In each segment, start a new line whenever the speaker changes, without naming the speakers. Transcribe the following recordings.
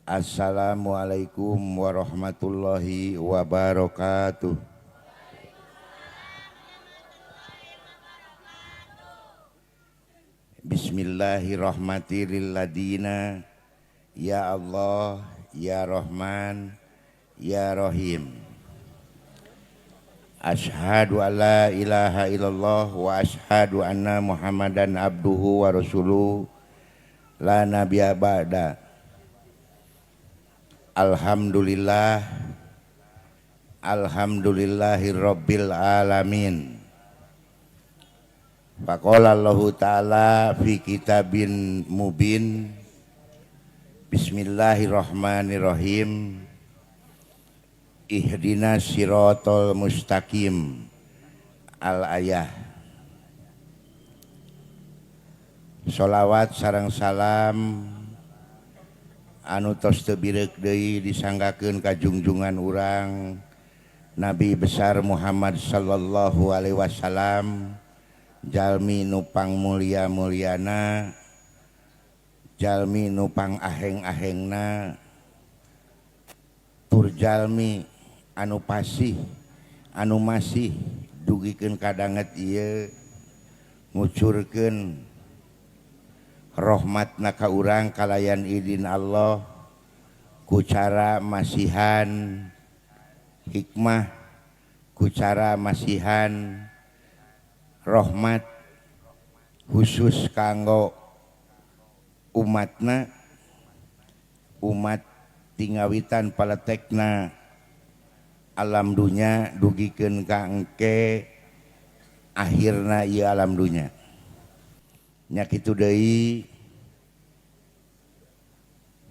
Assalamualaikum warahmatullahi wabarakatuh. Bismillahirrahmanirrahim. Ya Allah, Ya Rahman, Ya Rahim. Ashhadu an la ilaha illallah wa ashhadu anna Muhammadan abduhu wa rasuluh la nabiyya ba'da. Alhamdulillah, alhamdulillahirabbil alamin. Faqala Allahu ta'ala fi kitabin mubin. Bismillahirrahmanirrahim. Ihdinas siratal mustaqim. Al-ayah. Sholawat sareng salam anu tos teu bireuk deui disanggakeun ka jungjungan urang Nabi besar Muhammad sallallahu alaihi wasallam, jalmi nu pangmulia-muliana, jalmi nu pangaheng-ahengna, tur jalmi anu pasih anu masih dugikeun kadanget ieu ngucurkeun rahmatna ka urang kalayan idin Allah ku cara masihan hikmah, ku cara masihan rahmat khusus kanggo umatna, umat tingawitan paletekna alam dunya dugikeun ka engke akhirna ieu alam dunya. Nya kitu deui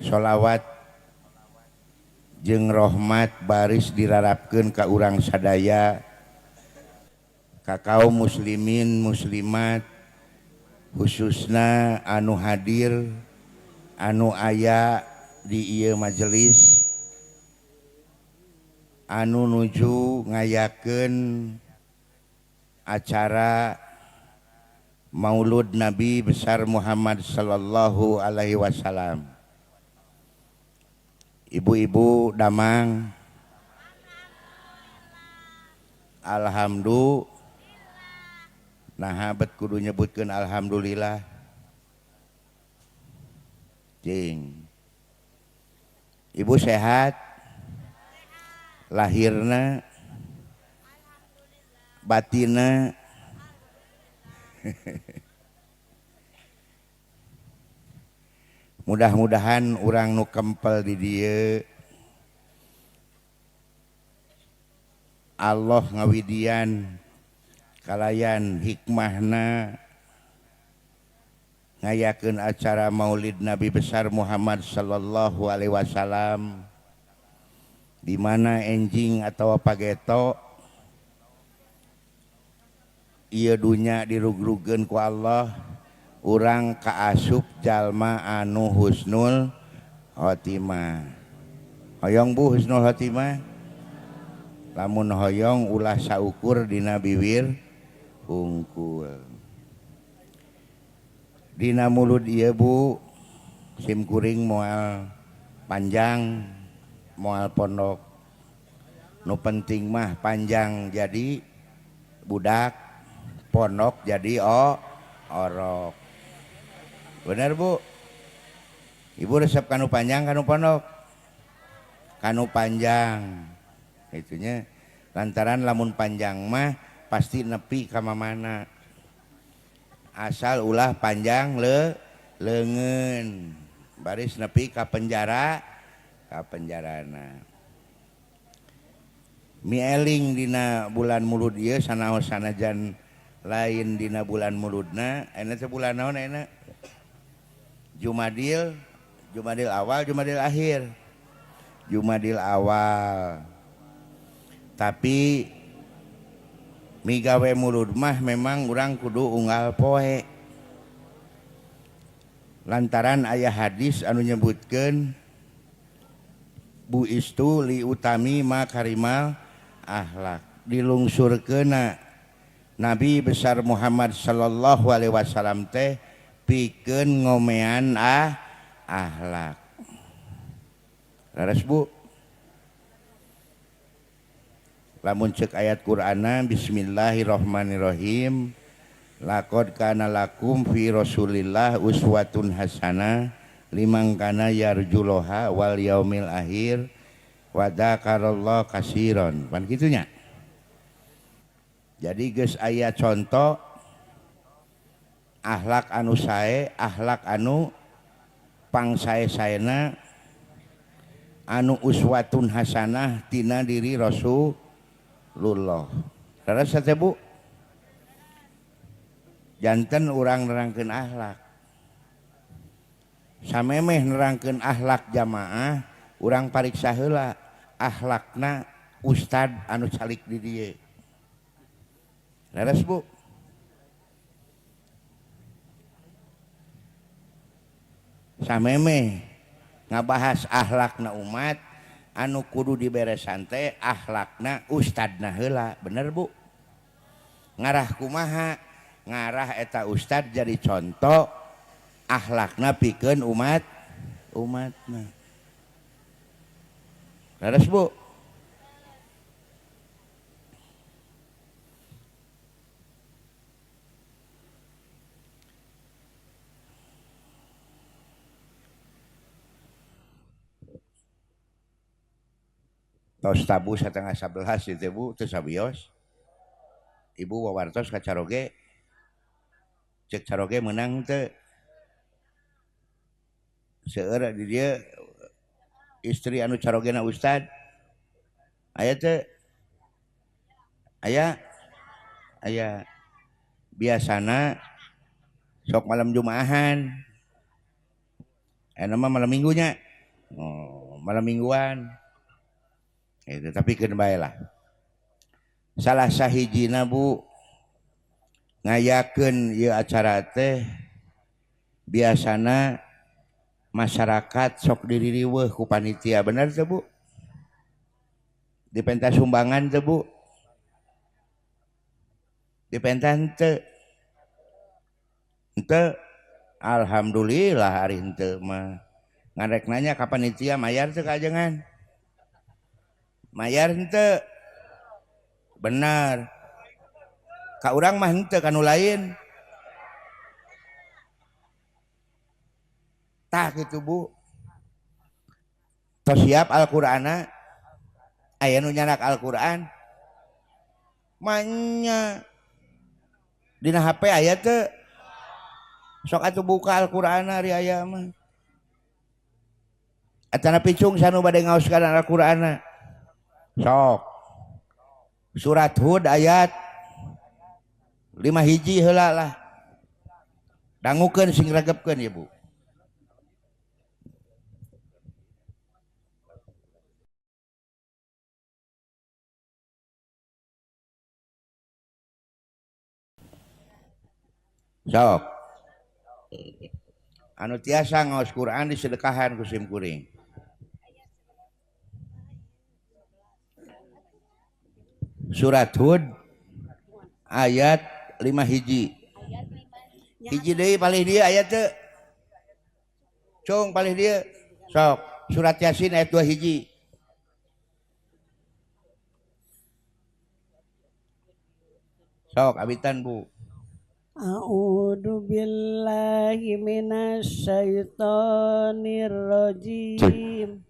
sholawat jeung rahmat baris dirarapkeun ka urang sadaya, ka kaum muslimin muslimat khususna anu hadir anu aya di ieu majelis anu nuju ngayakeun acara Maulud Nabi besar Muhammad sallallahu alaihi wasallam. Ibu-ibu damang, alhamdulillah. Nah, bet kudu nyebutkeun alhamdulillah. Cing. Ibu sehat? Lahirna, batina. Mudah-mudahan urang nu kempel di dieu Allah ngawidian kalayan hikmahna ngayakeun acara Maulid Nabi besar Muhammad sallallahu alaihi wasallam di mana enjing atau pageto ieu dunya dirugrugeun ku Allah, urang kaasup jalma anu husnul khotimah. Hoyong bu husnul khotimah? Lamun hoyong ulah saukur dina biwir hungkul. Dina mulud ieu bu sim kuring moal panjang moal pondok, nu penting mah panjang jadi budak, pondok jadi orok. Bener bu? Ibu resep kanu panjang kanu pondok? Kanu panjang. Itunya lantaran lamun panjang mah pasti nepi ka mamana. Asal ulah panjang leungeun. Baris nepi ka penjara, ka penjarana. Mieling dina bulan mulud ieu sanaos sanajan lain dina bulan muludna, ayeuna teh bulan naon ayeuna? Jumadil, Jumadil awal, Jumadil akhir. Jumadil awal. Tapi migawe mulud mah memang urang kudu unggal poe. Lantaran aya hadis anu nyebutkeun bu istu li utami makarimal akhlak, dilungsurkeunna Nabi besar Muhammad sallallahu alaihi wasallam teh pikeun ngomean akhlak. Leres Bu? Lamun cek ayat Qur'ana bismillahirrahmanirrahim laqad kana lakum fi rasulillah uswatun hasanah liman kana yarjuloha wal yaumil akhir wa dzakarallah katsiran. Pan kitu nya. Jadi geus aya contoh akhlak anu sae, akhlak anu pangsae-saena anu uswatun hasanah tina diri Rasulullah. Leres teh Bu? Janten urang nerangkeun akhlak. Samemeh nerangkeun akhlak jamaah, urang pariksa heula akhlakna ustad anu calik di dieu. Leres Bu? Samemeh ngabahas akhlakna umat anu kudu diberesan teh akhlakna ustadna heula, bener Bu? Ngarah kumaha? Ngarah eta ustad jadi contoh akhlakna pikeun umat umatna. Leres Bu? Tos tabu 10:30 itu Bu, teu sabios. Ibu wawartos ka caroge. Cek caroge menang teu. Seueur di dieu istri anu carogena ustad. Aya teu? Aya? Aya. Biasana sok malam Jumaahan. Aya mah malam minggunya. Oh, malam mingguan. Itu, tapi keun bae lah. Salah sahijina Bu ngayakeun ieu acara teh biasana masyarakat sok diririweuh ku panitia, bener teu Bu? Dipenta sumbangan teu Bu? Dipenta henteu? Henteu? Alhamdulillah ari henteu mah. Ngan rek nanya ka panitia mayar teu ka ajengan? Mayar henteu? Benar. Ka urang mah henteu, ka nu lain. Tah kitu Bu. Tos siap Al-Qur'ana? Aya nu nyanak Al-Qur'an? Manya. Dina HP aya teu? Sok atuh buka Al-Qur'ana ari aya mah. Atana picung sanu bade ngaoskeun Al-Qur'ana. Sok. Surat Hud ayat 5 hiji heula lah. Dangukeun sing regepkeun ya Bu. Sok. Anu tiasa ngaos Quran disedekahan ku sim kuring. Surat Hud ayat 5 hiji. Hiji deui palih dieu aya teu? Cung palih dieu. Sok, surat Yasin ayat 2 hiji. Sok abitan Bu.
A'udzu billahi minasyaitonir rajim.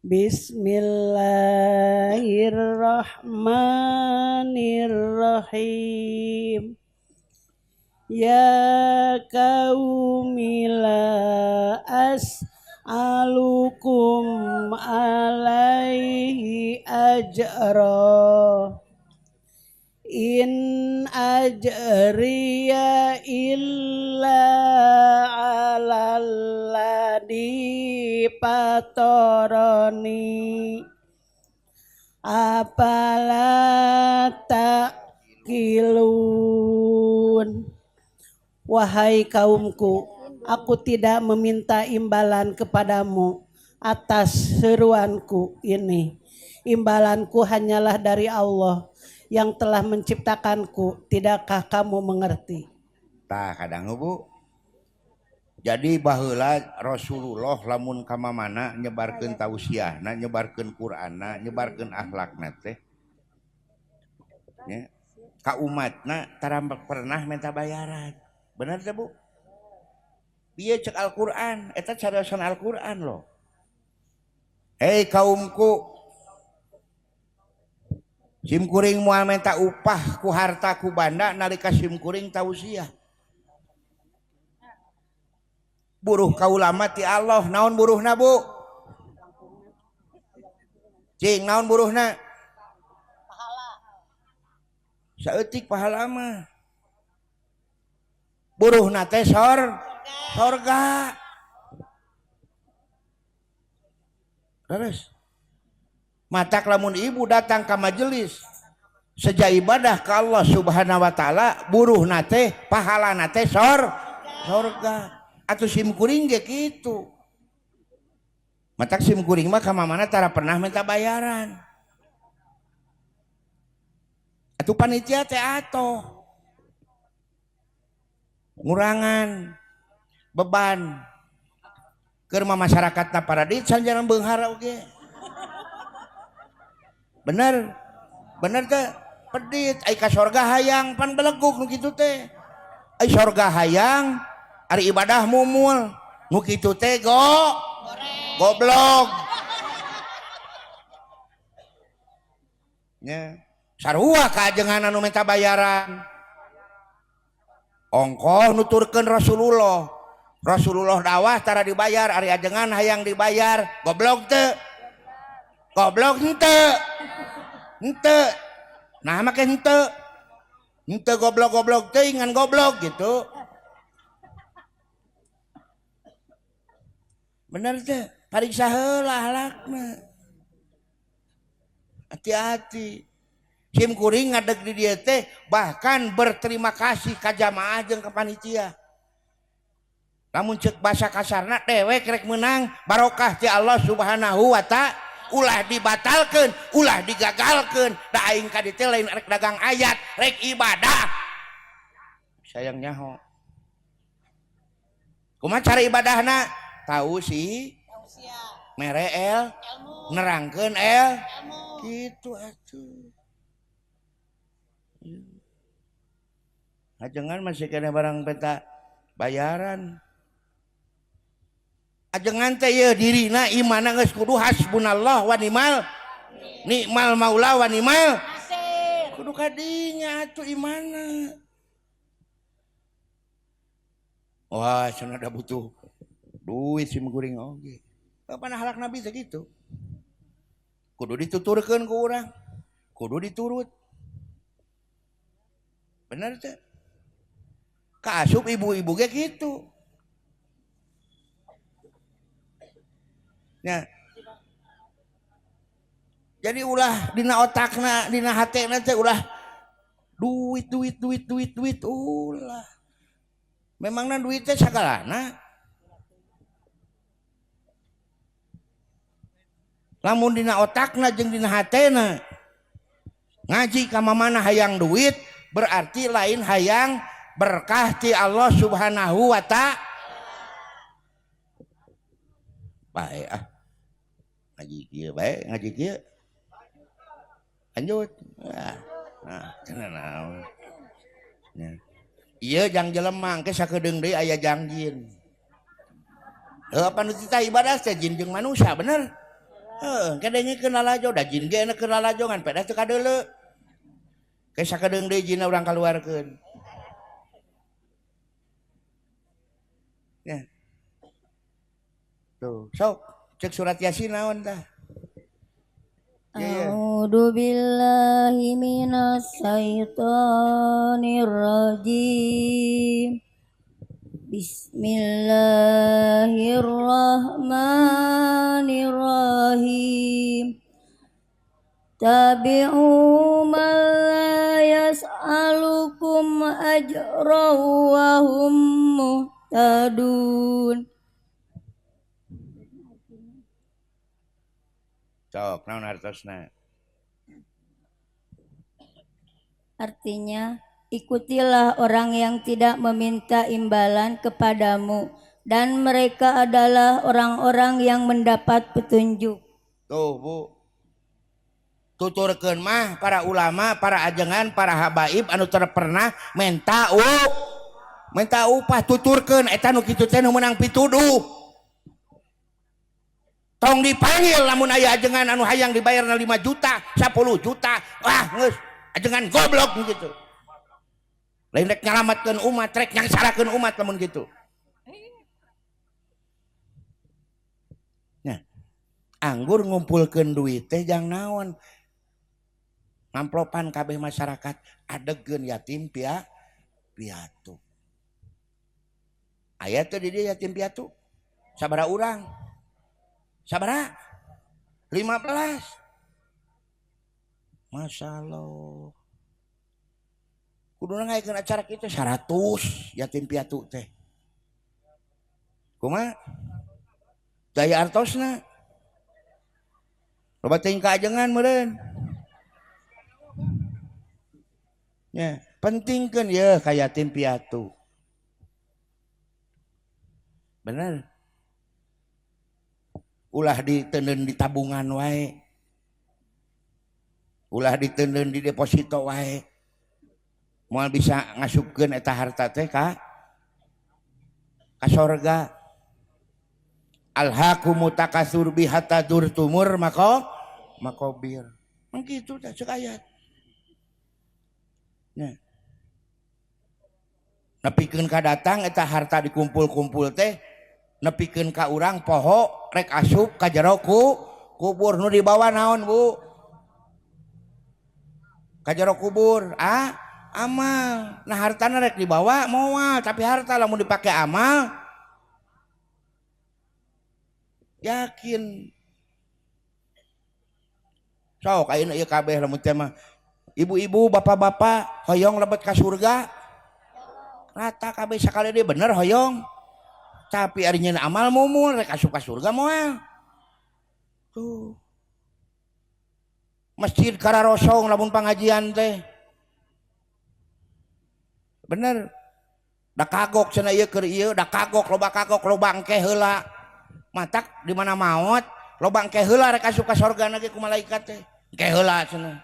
Bismillahirrahmanirrahim. Ya qaumi la as'alukum alaihi ajra. In ajriya illa 'alalladzi fatarani. Afala taqilun. Wahai kaumku, aku tidak meminta imbalan kepadamu atas seruanku ini. Imbalanku hanyalah dari Allah yang telah menciptakanku. Tidakkah kamu mengerti?
Tah kadang Bu. Jadi baheula Rasulullah lamun ka mamana nyebarkeun tausiahna, nyebarkeun Qur'anna, nyebarkeun akhlakna teh. Nya, ka umatna tara pernah minta bayaran. Bener teh, Bu? Bieu cek Al-Qur'an, eta cariosana Al-Qur'an loh. Hei kaumku, sim kuring moal minta upah ku harta ku banda nalika sim kuring tausiah. Buruh kaulama ti Allah, naon buruhna, Bu? Cing, naon buruhna? Pahala. Saeutik pahala mah. Buruhna teh sorga. Terus matak lamun ibu datang ka majelis seja ibadah ka Allah Subhanahu wa taala, buruhna teh pahalana teh sorga. Atuh sim kuring ge kitu. Matak sim kuring mah ka mamana tara pernah minta bayaran. Atuh panitia teh atoh ngurangan beban keur mah masyarakatna paradit sanjaran beunghar oge. Bener? Bener teh pedit ai ka sorga hayang pan beleguk nu kitu teh. Ai sorga hayang ari ibadah mumul nu kitu teh goblok. Nya sarua ka ajengan anu minta bayaran. Ongkoh nuturkeun Rasulullah. Rasulullah dakwah tara dibayar, ari ajengan hayang dibayar, goblok teu? Goblok henteu. Henteu. Nah make henteu. Henteu goblok-goblok teuing ngan goblok gitu. Bener teh, pariksa heula akhlakna. Hati-hati. Sim kuring ngadeg di dieu teh bahkan berterima kasih ka jamaah jeung ka panitia. Lamun ceuk basa kasarna dewek rek meunang barokah ti Allah Subhanahu wa taala, ulah dibatalkeun, ulah digagalkeun. Da aing ka dieu teh lain rek dagang ayat, rek ibadah. Sayang nyaho. Kumaha cara ibadahna? Tahu sih, mere el, nerangkeun el, gitu atuh. Ajengan masih kena barang peta bayaran. Ajengan teh ieu dirina imana geus kudu hasbunallah wa ni'mal ni'mal maula wa ni'mal nasir. Kudu kadinya atuh imana. Wah, cenah da butuh duit sim kuring oge. Kapan akhlak Nabi teh kitu? Kudu dituturkeun ku urang, kudu diturut. Bener teh? Kaasup ibu-ibu ge kitu. Nya. Jadi ulah dina otakna, dina hatena teh ulah duit duit duit duit duit ulah. Memangna duit teh sagalana. Lamun dina otakna jeung dina hatena ngaji ka mamana hayang duit berarti lain hayang berkah ti Allah Subhanahu wa taala. Bae ah. Ngaji kieu bae, ngaji kieu. Lanjut. Nah, cenah naon. Nya. Ieu jang jelema engke sakedeung deui aya jang jin. Heuh apa nu titah ibadah teh jin jeung manusia bener? Heuh, engke dengekeun lalajo da jin ge enak lalajo ngan pedah teu kadeuleu. Ke sakedeung deui jinna urang kaluarkeun. Ya. Tuh, sok cek surat Yasin naon tah? Ya, ya.
A'udzu billahi minasyaitonir rajim. Bismillahirrahmanirrahim. Tabi'u man la yas'alukum ajran wa hum muhtadun.
Cok, naon artosna?
Artinya, ikutilah orang yang tidak meminta imbalan kepadamu Dan mereka adalah orang-orang yang mendapat petunjuk.
Tuh Bu, tuturkeun mah para ulama, para ajengan, para habaib anu teu pernah menta upah, tuturkeun eta nu kitu teh nu meunang pituduh. Tong dipanggil lamun aya ajengan anu hayang dibayarna 5 juta, 10 juta, wah geus ajengan goblok gitu. Lain rek nyalamatkeun umat, rek nyangsarakeun umat lamun kitu. Nah, anggur ngumpulkeun duit teh jang naon? Ngamplopan kabeh masyarakat adegeun yatim piatu. Aya teu di dieu yatim piatu? Sabaraha urang? Sabaraha? 15. Masyaallah. Kuduna ngayakeun acara kitu 100 yatim piatu teh. Kumaha? Daya artosna. Loba teuing ka ajengan meureun. Ya, pentingkeun ye ka yatim piatu. Bener. Ulah diteundeun di tabungan wae. Ulah diteundeun di deposito wae. Moal bisa ngasupkeun eta harta teh ka sorga. Alhaqu takatsur bi hatta durtumur mako makobir. Mang kitu teh ceuk ayat. Nah. Nepikeun ka datang eta harta dikumpul-kumpul teh nepikeun ka urang poho rek asup ka jero kubur nu dibawa naon Bu? Ka jero kubur, ah amal. Nah hartana rek dibawa moal, tapi harta lamun dipake amal yakin. Sok ayeuna ieu kabeh lamun teh mah ibu-ibu, bapak-bapak hoyong lebet ka surga. Rata kabeh sakali deui bener hoyong. Tapi ari nyeun amal mumul rek asup ka surga moal. Tuh. Masjid kararosong lamun pangajian teh. Bener. Da kagok cenah ieu keur ieu, da kagok loba engke heula. Matak di mana maot, loba engke heula rek asup ka surga ge ku malaikat teh. Engke heula cenah.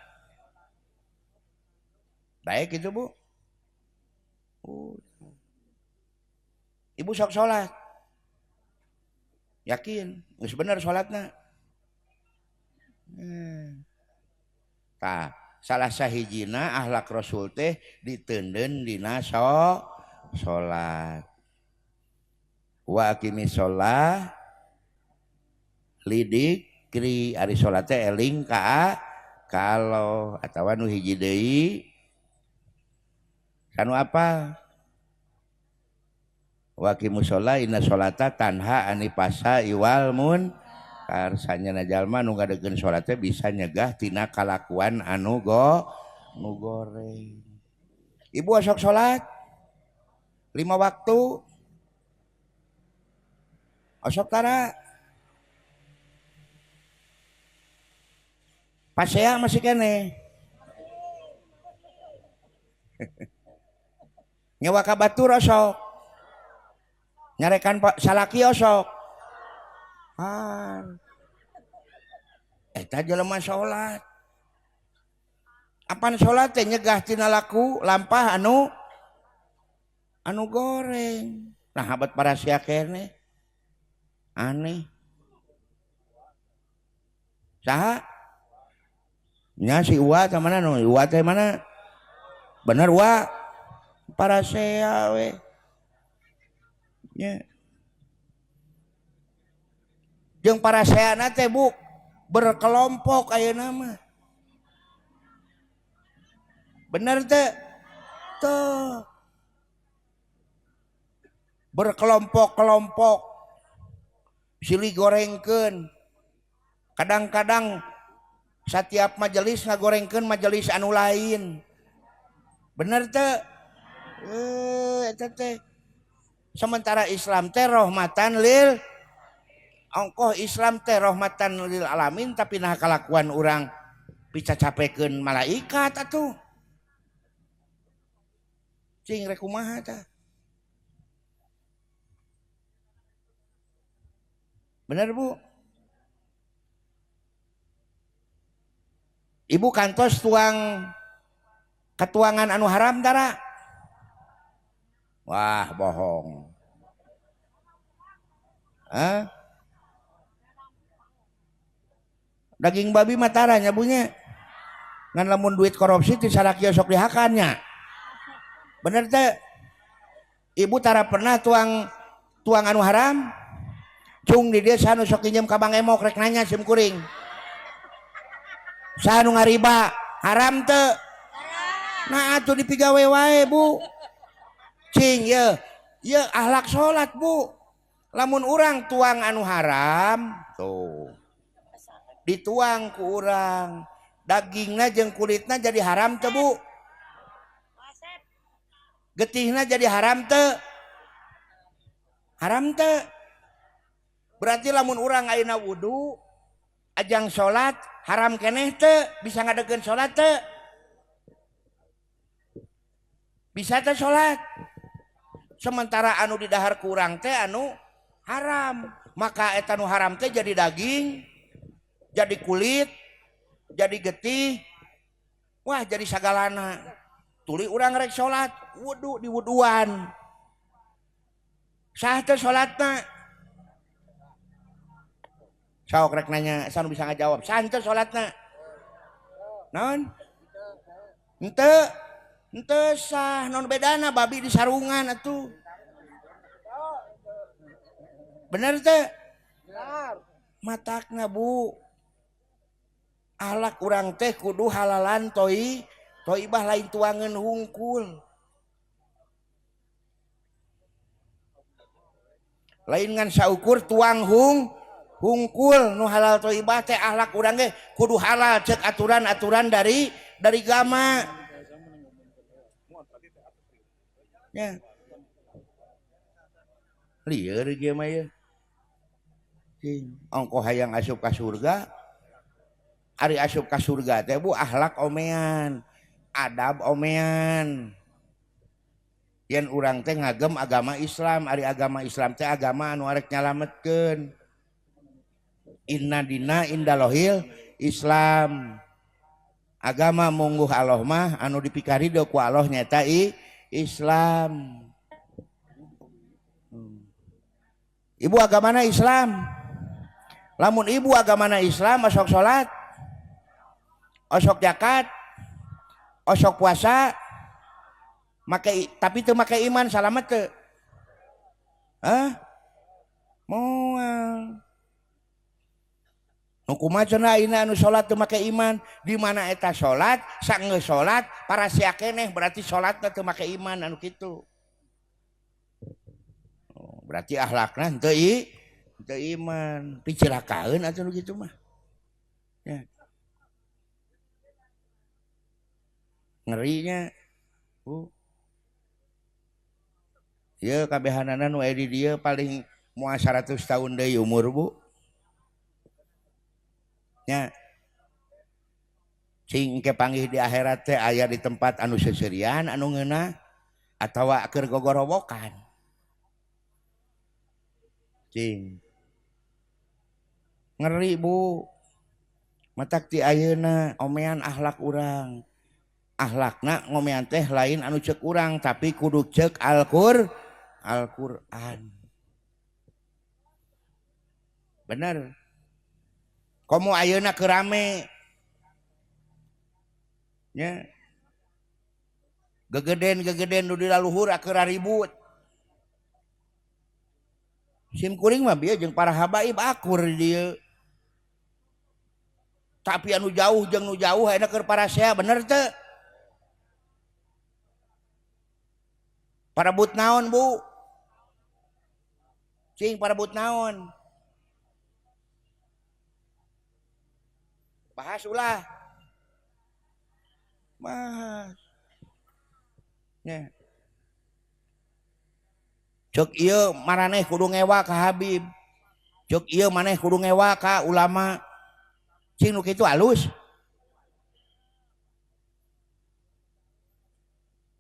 Baik itu Bu. Ibu sok sholat. Yakin, geus bener sholatna. Tah, salah sahijina akhlak Rasul teh diteundeun dina sholat. Wa aqimis sholah lidikri, ari sholat teh eling ka kalau atawa nu hiji deui kanu apa? Wa aqimus sholah inna sholata tanha anipasa iwal mun karsanya jalma nu ngadegeun salat teh bisa nyegah tina kalakuan anu nu goreng. Ibu osok salat 5 waktu. Osok tara. Pasea masih keneh. Ngewa ka batur osok. Nyarekan pak salaki osok. Har. Eta jelema salat. Apan salat teh nyegah tina laku lampah anu goreng. Nah habat parasia keneh. Aneh. Saha? Nya si Uwa teh mana nu? Uwa teh mana? Bener Uwa. Parasea we. Nya. Jeung paraseana teh Bu berkelompok ayeuna mah. Bener teh? Tuh. Berkelompok-kelompok. Silih gorengkeun. Kadang-kadang setiap majelis ngagorengkeun majelis anu lain. Bener teh? Eta teh. Sementara Islam teh rahmatan lil ongkoh, Islam teh rahmatan lil alamin, tapi nah kalakuan urang picacapekeun malaikat atuh. Cing rek kumaha tah? Bener Bu? Ibu kantos tuang ketuangan anu haram tara? Wah, bohong. Hah? Daging babi mah tara nya bunya. Ngan lamun duit korupsi ti salaki sok dihakannya. Bener teh? Ibu tara pernah tuang tuang anu haram? Cung di desa nu sok injem ka Bang Emok rek nanya sim kuring. Saha nu ngariba? Haram teu? Nah atuh dipigawe wae Bu. Cing ye, ye akhlak salat Bu. Lamun urang tuang anu haram, tuh. Dituang ku urang. Dagingna jeung kulitna jadi haram teu Bu? Getihna jadi haram teu? Haram teu? Berarti lamun urang ayeuna wudu ajang salat haram keneh teu? Bisa ngadegeun salat teu? Bisa teu salat? Sementara anu didahar ku urang teh anu haram, maka eta nu haram teh jadi daging, jadi kulit, jadi getih, wah jadi sagalana. Tuli urang rek salat, wudu diwuduan. Sah teu salatna? Sok rek nanya, sanu bisa ngajawab. Sah teu salatna? Naon? Henteu. Henteu sah, naon bedana babi di sarungan atuh. Bener teu? Matakna Bu. Akhlak urang teh kudu halalan toi, toibah lain tuangan hungkul. Lain ngan saukur tuang hungkul nu halal toibah teh akhlak urang ge kudu halal cek aturan-aturan dari agama. Ya. Lieur ge mah ye. Cing, ongkoh hayang asup ka surga. Ari asup ka surga teh Bu akhlak omean, adab omean. Yen urang teh ngagem agama Islam, ari agama Islam teh agama anu arek nyalametkeun. Inna dina indalohil Islam. Agama mungguh Allah mah anu dipikarido ku Allah nyata Islam. Ibu agamana Islam. Lamun ibu agamana Islam osok salat, osok zakat, osok puasa, make tapi teu make iman salamet teu? Hah? Moal. Nu kumaha cenah ayeuna anu salat teu make iman? Di mana eta salat, sanggeus salat parasia keneh berarti salatna teu make iman anu kitu. Oh, berarti akhlakna henteu iman, picilakaeun atuh nu kitu mah. Ya. Ngerinya Bu. Ieu kabehanana nu aya di dieu paling moal 100 tahun deui umur Bu. Nya. Cing ke panggih di akhirat teh aya di tempat anu seuseurian anu ngeunah atawa keur gogorowokan. Cing. Ngeri Bu. Matak ti ayeuna omean akhlak urang. Akhlakna ngomean teh lain anu ceuk urang tapi kudu ceuk Al-Qur'an. Bener. Komo ayeuna keur rame. Nya. Gegeden-gegeden nu di laluhur keur ribut. Sim kuring mah bieu jeung para habaib akur di dieu. Tapi anu jauh jeung nu jauh ayeuna keur parasea bener teu? Parebut naon Bu? Cing parebut naon? Bahas ulah. Bahas. Nya. Cek ieu maraneh kudu ngewa ka Habib. Cek ieu maneh kudu ngewa ka ulama. Cing nu kitu alus.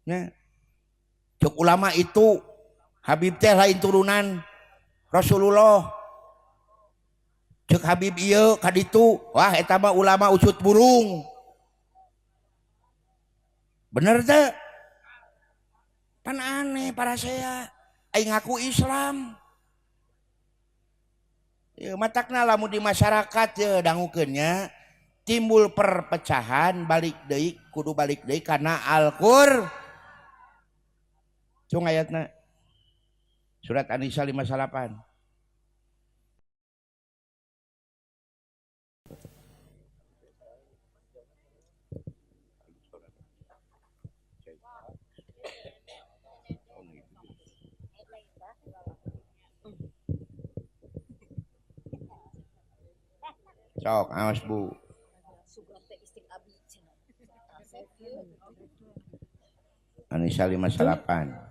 Nya. Cek ulama itu Habib teh lain turunan Rasulullah. Ceuk Habib ieu ka ditu, wah eta mah ulama ucut burung. Bener teu? Pan aneh para saya. Aing ngaku Islam. Ya, matakna lamun di masyarakat ya dangukeun nya timbul perpecahan balik deui kudu balik deui kana Al-Qur'an. Cung ayatna surat An-Nisa 58. Sok, awas Bu. An-Nisa 58.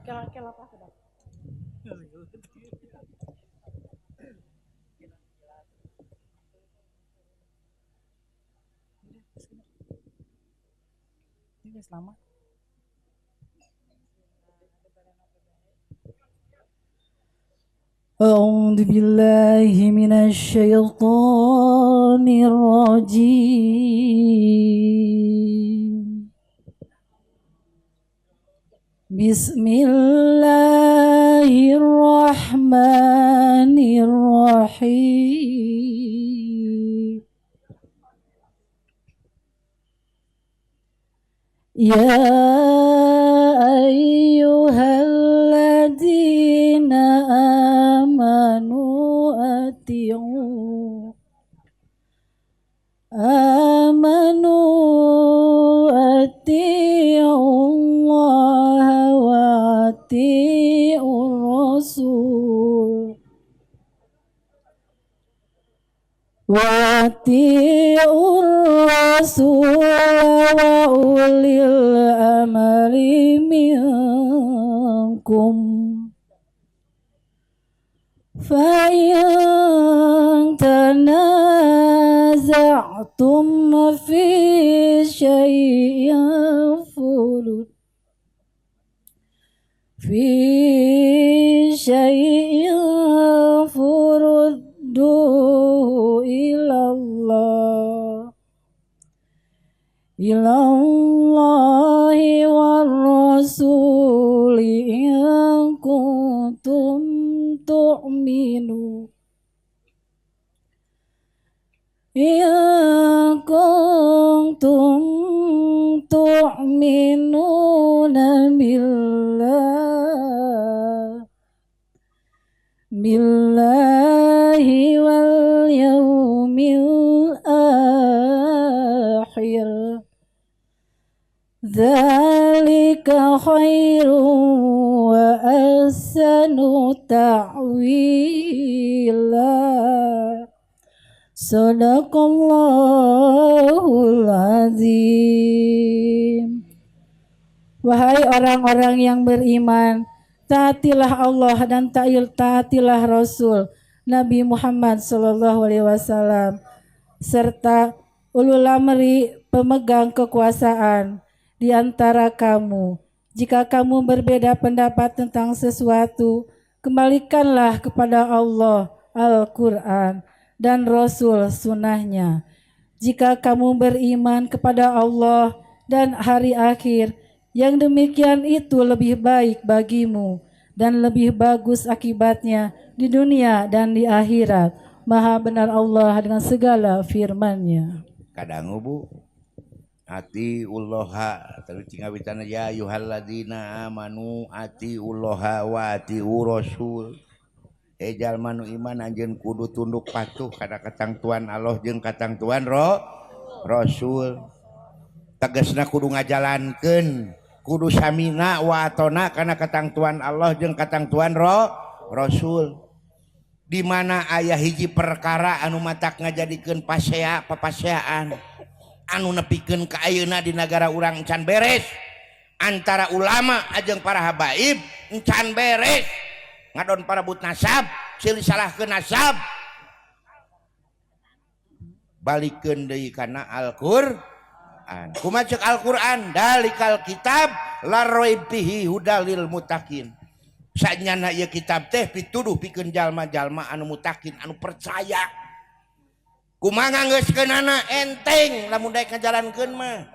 أعوذ بالله من الشيطان الرجيم. بسم الله الرحمن الرحيم. يا أيها الذين آمنوا أطيعوا الله وأطيعوا الرسول وأطيعوا الرسول وأولي الأمر منكم فإن تنازعتم في شيء فردوه إلى الله والرسول إن كنتم تؤمنون إن كنتم تؤمنون بالله واليوم الآخر ذلك خير وأحسن تأويلا. Sadaqallahul azim. Wahai orang-orang yang beriman, taatilah Allah dan taatilah Rasul Nabi Muhammad sallallahu alaihi wasallam serta ulul amri pemegang kekuasaan di antara kamu. Jika kamu berbeda pendapat tentang sesuatu, kembalikanlah kepada Allah, Al-Quran, dan Rasul sunnahnya. Jika kamu beriman kepada Allah dan hari akhir, yang demikian itu lebih baik bagimu dan lebih bagus akibatnya di dunia dan di akhirat. Maha benar Allah dengan segala firman-Nya.
Kadangu Bu, atiullaha terus cingawitana ya ayyuhalladzina amanu atiullaha wa atiur rasul. Ejal manu iman anjeun kudu tunduk patuh kana katangtuan Allah jeung katangtuan Rasul. Tegasna kudu ngajalankeun, kudu samina wa atona kana katangtuan Allah jeung katangtuan Rasul. Di mana aya hiji perkara anu matak ngajadikeun pasea papaseaan anu nepikeun ka ayeuna di nagara urang can beres antara ulama jeung para habaib can beres. Ngadon para but nasab, silih salahkeun nasab. Balikeun deui kana Al-Qur'an. Kumaha ceuk Al-Qur'an? Dalikal kitab la raib fihi hudalil muttaqin. Sanyana ieu kitab teh pituduh pikeun jalma-jalma anu mutakin, anu percaya. Kumaha nganggeuskeunana enteng lamun daek ngajalankeun mah.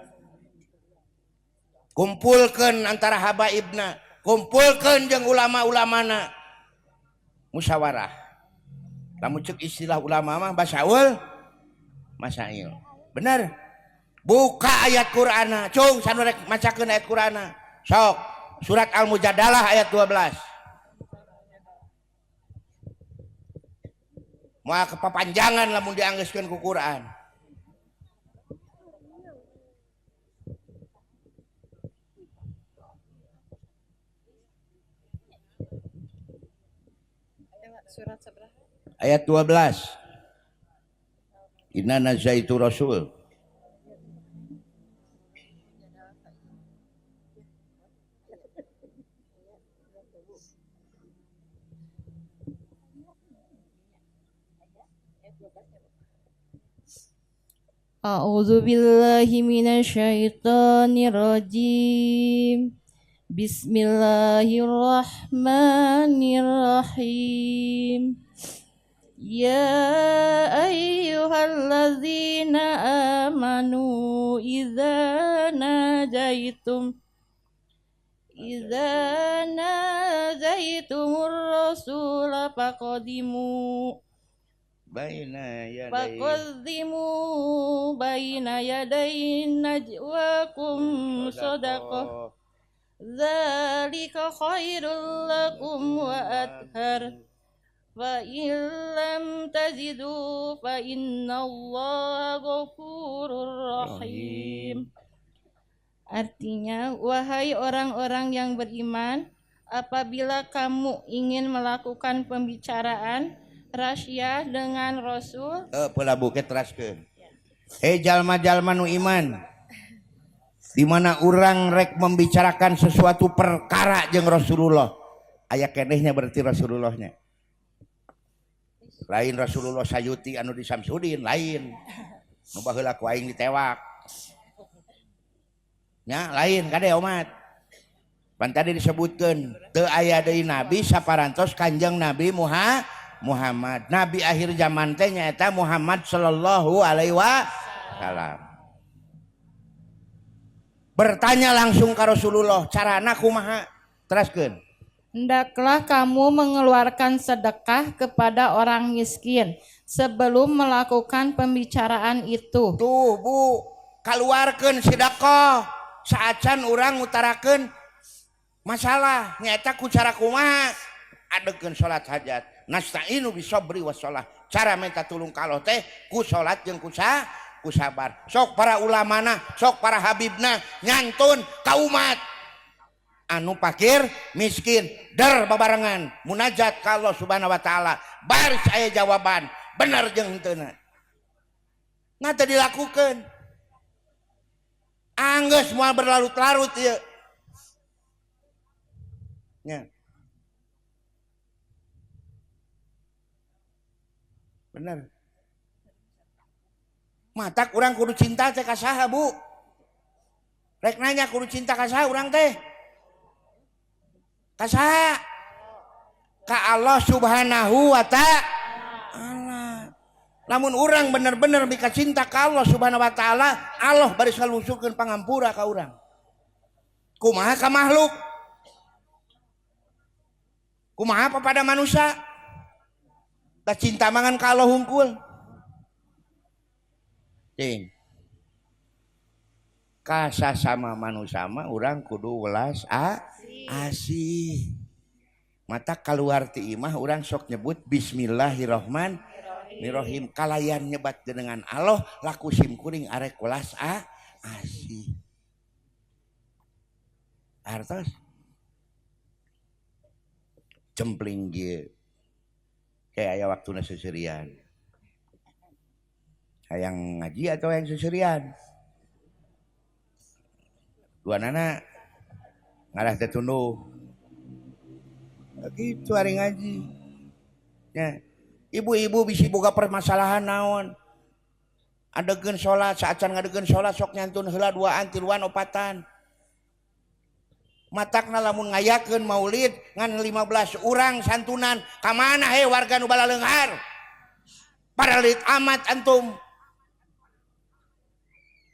Kumpulkeun antara habaibna, kumpulkeun jeung ulama-ulamana. Musyawarah. Lamun ceuk istilah ulama mah basaul masail. Bener. Buka ayat Qur'ana, cung sanu rek macakeun ayat Qur'ana. Sok, surat Al-Mujadalah ayat 12. Moal kepapanjangan lamun dianggeuskeun ku Quran.
Surat seberapa?
Ayat 12. Inna nazaitu rasul.
A'udzu billahi minasyaitonir rajim. Bismillahirrahmanirrahim. Ya ayyuhalladzina amanu idza najaitumur rasula faqadimu faqaddimu baina yaday najwakum sadaqah dzalika khairul lakum wa athhar fa in lam tajidu fa innallaha ghafurur rahim. Artinya, wahai orang-orang yang beriman, apabila kamu ingin melakukan pembicaraan rahasia dengan Rasul,
pola buket teraskeun. Hei jalma-jalma nu iman, di mana urang rek membicarakan sesuatu perkara jeung Rasulullah, aya kenehnya berarti Rasulullahnya. Lain Rasulullah Sayuti anu di Samsudin, lain. Nu baheula ku aing ditewak. Nya lain kade umat. Pan tadi disebutkeun teu aya deui nabi saparantos Kanjeng Nabi Muhammad. Nabi akhir zaman teh nyaeta Muhammad sallallahu alaihi wasallam. Bertanya langsung ka Rasulullah, carana kumaha? Teraskeun.
Hendaklah kamu mengeluarkan sedekah kepada orang miskin sebelum melakukan pembicaraan itu.
Tuh, Bu, kaluarkeun sedekah saacan urang ngutarakeun masalah nyaeta ku cara kumaha? Adegeun salat hajat. Nasta'inu bisobri wassalah. Cara minta tulung ka Allah teh ku salat jeung ku sabar. Sok para ulamana, sok para habibna nyantun ka umat anu fakir miskin der babarengan munajat ka Allah Subhanahu wa taala. Baris aya jawaban bener jeung henteuna. Nah teu dilakukeun. Anggeus moal berlarut-larut ieu. Nya. Bener. Matak urang kudu cinta teh ka saha, Bu? Rek nanya kudu cinta ka saha urang teh? Ka saha? Ka Allah Subhanahu wa ta'ala. Lamun urang bener-bener mika cinta ka Allah Subhanahu wa ta'ala, Allah baris ngalusurkeun pangampura ka urang. Kumaha ka makhluk? Kumaha pada manusia? Da cinta mangan ka Allah hungkul. Cing. Kasasama manusia mah urang kudu welas asih. Mata kaluar ti imah urang sok nyebut bismillahirrahmanirrahim. Kalayan nyebat dengan Allah laku sim kuring arek welas asih. Artos cempling ge kayak aya waktuna seserian. Hayang ngaji atau hayang seserian? Dua nana ngarah teh tunduh. Gitu hari ngaji. Ya. Ibu-ibu bisi boga permasalahan naon. Adegeun salat, saacan ngadegeun salat sok nyantun heula duaan, tiluan, opatan. Matakna lamun ngayakeun maulid ngan 15 urang santunan, ka mana he warga nu balaleunghar? Paralit amat antum.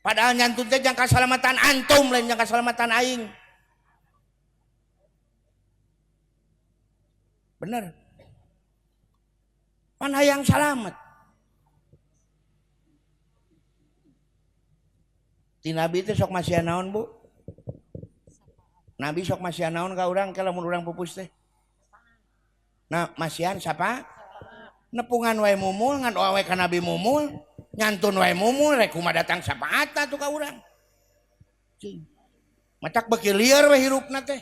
Padahal nyantun teh jang kasalamatan antum lain jang kasalamatan aing. Bener. Pan hayang salamet. Ti Nabi teh sok masihan naon, Bu? Nabi sok masihan naon ka urang ke lamun urang pupus teh? Nah, masihan sapa? Nepungan wae mumul, ngan wae ka Nabi mumul, nyantun wae mumul, rek kumaha datang sapaata tuh ka urang. Cing. Matak beuki lieur we hirupna teh.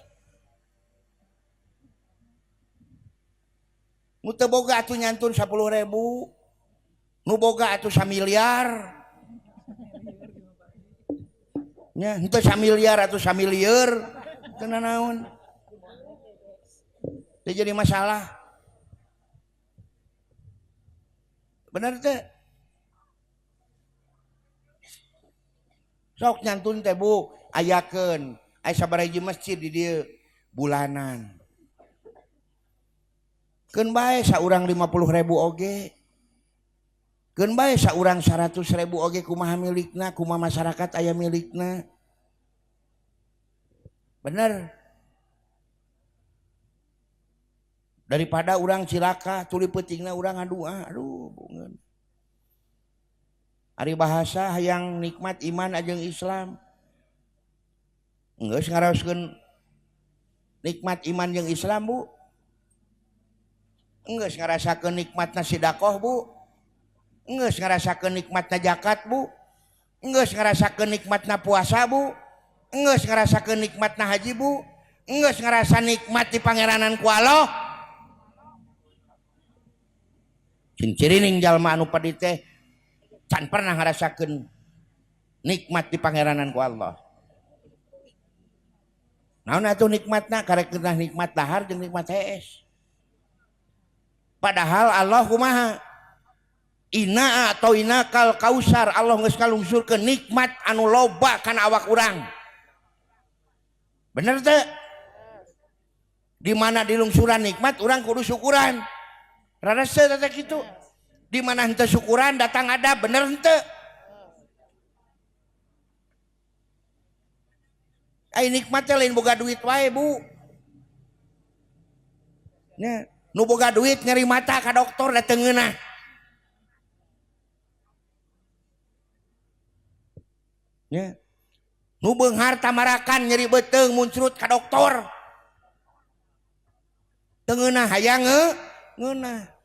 Nu teu boga atuh nyantun 10.000. Nu boga atuh 1 miliar. Nya, henteu 1 miliar atuh 1 milieur. Teu nanaon. Teu jadi masalah. Bener teh? Sok nyantun teh Bu, ayakeun. Aya sabaraha hiji masjid di dieu bulanan. Keun bae saurang 50.000 oge. Keun bae saurang 100.000 oge kumaha milikna, kumaha masyarakat aya milikna. Bener. Daripada urang cilaka tuluy peutingna urang ngadua, aduh bungeun. Ari bahasa hayang nikmat iman ajeng Islam. Geus ngaraoskeun nikmat iman jeung Islam, Bu. Geus ngarasakeun nikmatna sedekah, Bu. Geus ngarasakeun nikmatna zakat, Bu. Geus ngarasakeun nikmatna puasa, Bu. Geus ngarasakeun nikmatna haji, Bu. Geus ngarasa nikmat di pangeranan ku Allah. Cirining jalma anu pedit teh can pernah ngarasakeun nikmat di pangeranan ku Allah. Naon atuh nikmatna? Karek keunah nikmat dahar jeung nikmat hees. Padahal Allah kumaha? Ina atau inakal kausar, Allah geus kalungsurkeun nikmat anu loba kana awak urang. Bener teu? Di mana dilungsuran nikmat urang kudu syukuran. Rarese teh kitu. Di mana henteu syukuran datang ada, bener henteu? Ai nikmat teh lain boga duit wae, Bu. Nya, nu boga duit nyeri mata ka dokter da teu ngeunah. Nya. Nu beunghar tamarakan nyeri beuteung muncrut ka dokter. Teu ngeunah hayang ngeunah.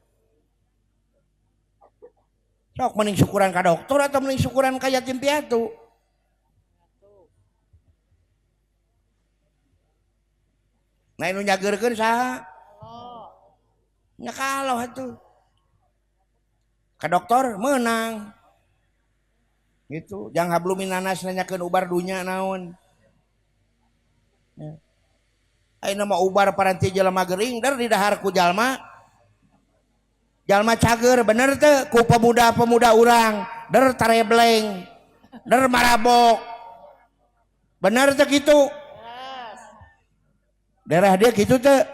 Sok mending syukuran ka dokter atau mending syukuran ka yatim piatu? Nah, nu nyageurkeun saha? Nya kalah atuh. Ka dokter meunang. Gitu, jangan hablum minanas nanyakeun ubar dunya naon. Ya. Ayeuna mah ubar paranti jelema gering der di dahar ku jalma. Jalma cager bener teu ku pemuda-pemuda urang, der tarebleng, der marabok. Bener teu kitu? Daerah dia kitu teu?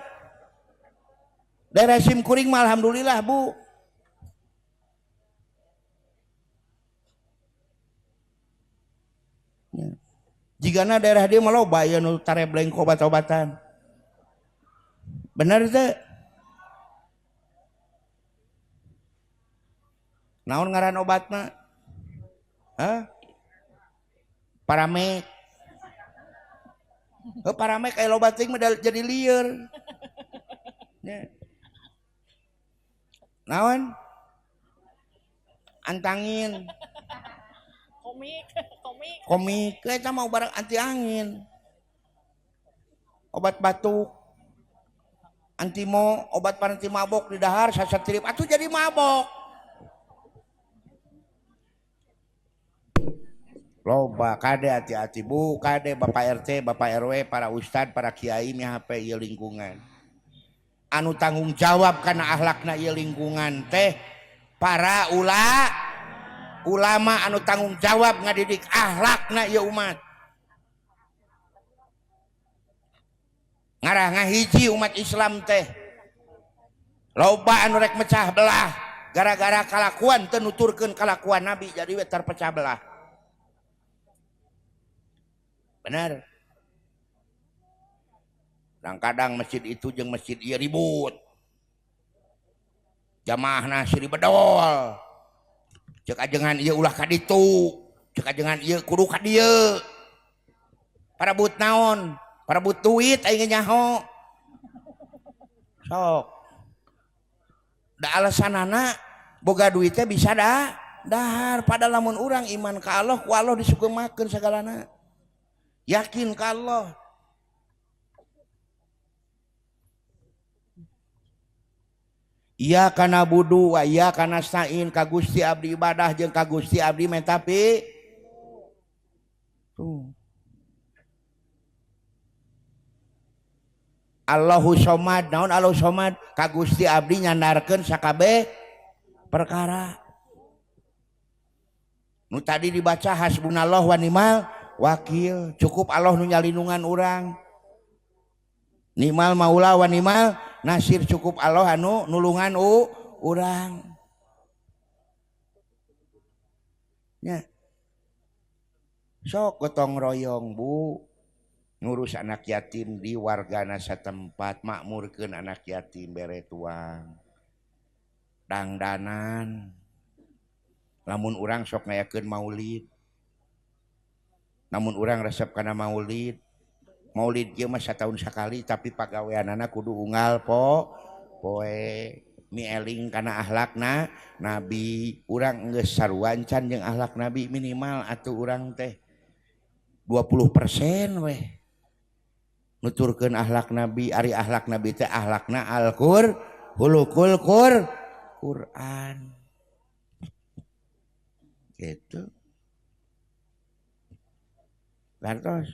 Daerah sim kuring mah alhamdulillah, Bu. Ya. Jigana daerah dia mah loba ieu nu tarebleng ku obat-obatan. Bener teu? Naon ngaran obatna? Hah? Paramek. Heuh paramek aya loba teuing mah jadi lieur. Nya. Naon? Antangin.
Komik, komik.
Komik, eta mah obat anti angin. Obat batuk. Antimo, obat paranti mabok di dahar sasatirip atuh jadi mabok. Loba kade hati-hati Bu, kade Bapak RT, Bapak RW, para ustad, para kiai mi HP ieu lingkungan. Anu tanggung jawab kana akhlakna ieu lingkungan teh para ulama anu tanggung jawab ngadidik akhlakna ieu umat. Ngarah ngahiji umat Islam teh. Loba anu rek mecah belah. Gara-gara kalakuan teu nuturkeun kalakuan Nabi jadi we terpecah belah. Bener. Kadang-kadang masjid itu jeung masjid ieu ribut. Jamaahna siri bedol. Cek ajengan ieu ulah ka ditu, cek ajengan ieu kudu ka dieu. Parebut naon? Parebut duit aing nyaho. Sok. Da alasanana boga duitnya bisa dahar padahal lamun urang iman ka Allah ku Allah disugemakeun sagalana. Yakin ka Allah. Iya kana budu wa iya kana stain ka Gusti abdi ibadah jeung ka Gusti abdi menta pi. Tuh. Allahu somad, naon Allahu somad? Ka Gusti abdi nyandarkeun sakabeh perkara. Nu tadi dibaca hasbunallah wa ni'mal wakil, cukup Allah nu nyalindungan urang. Ni'mal maula wa ni'mal nasir, cukup Allah anu nulungan urang. Nya. Sok gotong royong, Bu. Ngurus anak yatim di wargana satempat, makmurkeun anak yatim bere tuang. Dangdanan. Lamun urang sok ngayakeun maulid. Namun urang resep kana maulid. Maulid ieu mah sataun sakali tapi pagaweanana kudu unggal poe mieling kana akhlakna Nabi. Urang geus sarua encan jeung akhlak Nabi minimal atuh urang teh 20% weh. Nuturkeun akhlak Nabi, ari akhlak Nabi teh akhlakna Al-Qur, hulukul Quran. Gitu. Lantos.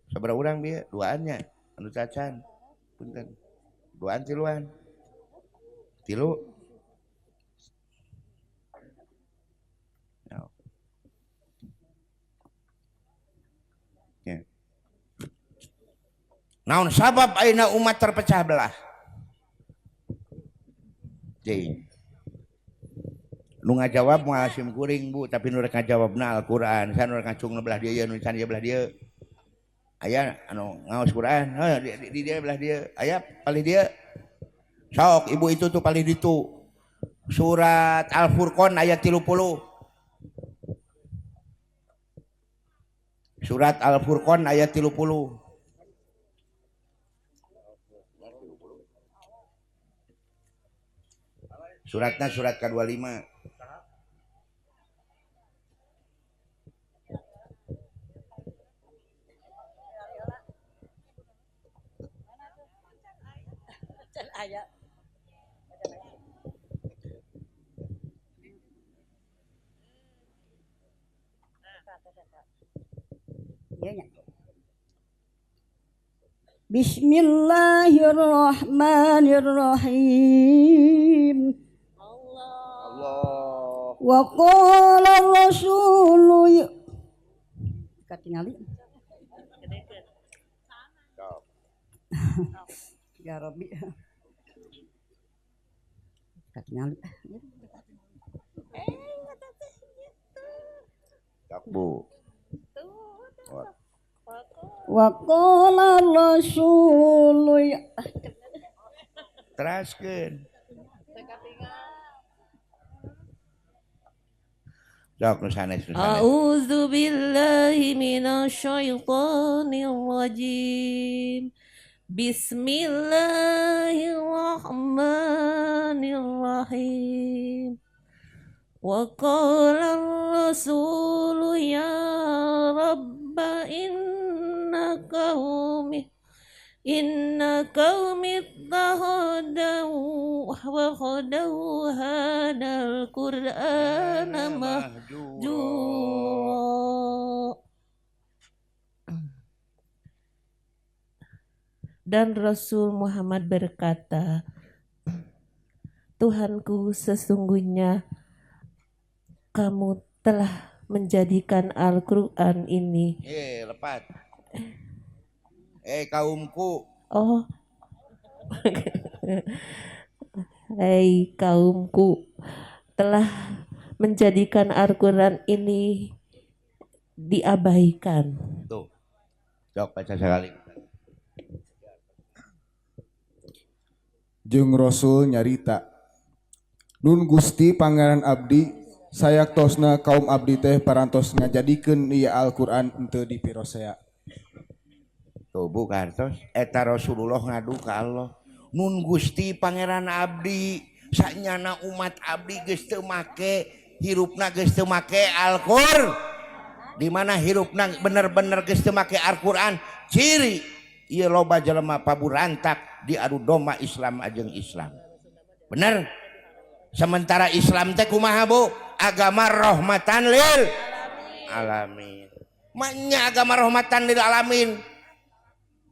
Sabaraha urang bieu? Duaan nya anu cacan. Punten. Duaan tiluan. Tilu. Ya. Naon sabab ayeuna umat terpecah belah? Cing. Nu ngajawab moal sim kuring, Bu, tapi nu rek ngajawabna Al-Qur'an. San nu rek ngacungna belah dieu, nu can ieu belah dieu. Aya anu ngaos Quran, heuh di dieu belah dieu. Aya palih dieu. Sok ibu itu tuh palih ditu. Surat Al-Furqan ayat 30. Surat Al-Furqan ayat 30. Suratnya surat ke-25.
Bismillahirrahmanirrahim.
Allah.
Wa qala rasulu katingali. Ya Rabbi. Katingali.
Bu.
Wa qala rasulu
teraskeun. Sok nu sanes nu sanes.
A'udzu billahi minasyaitonir rajim. Bismillahirrahmanirrahim. Wa qala ar-rasulu ya rabba inna qaumi ittakhadhu wa khadau hadzal qur'ana mahjura. Dan Rasul Muhammad berkata, Tuhanku, sesungguhnya kamu telah menjadikan Al-Quran ini.
Lepat. Kaumku.
Oh. Hai kaumku, telah menjadikan Al-Quran ini diabaikan.
Tuh, cok baca sekali.
Jeung Rasul nyarita, Nun Gusti Pangeran Abdi, sayaktosna kaum abdi teh parantos ngajadikeun ieu Al-Quran henteu dipirosea.
Tuh Bu kartos, eta Rasulullah ngadu ka Allah. Nun Gusti Pangeran Abdi, sanyana umat abdi geus teu make, hirupna geus teu make Al-Qur'an. Di mana hirupna bener-bener geus teu make Al-Qur'an, ciri ieu loba jelema paburantak diadu domba Islam ajeng Islam. Bener? Sementara Islam teh kumaha Bu? Agama rahmatan lil alamin. Maknya agama rahmatan lil alamin.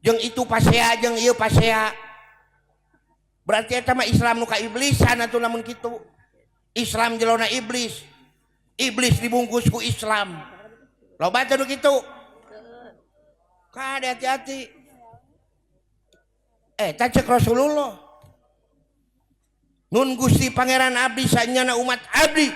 Jeung itu pasea jeung ieu pasea. Berarti eta mah Islam nu kaiblisan atuh lamun kitu. Islam jelona iblis. Iblis dibungkus ku Islam. Loba teh nu kitu. Kade hati-hati. Eta cek Rasulullah. Nun Gusti Pangeran abdi sanyana umat abdi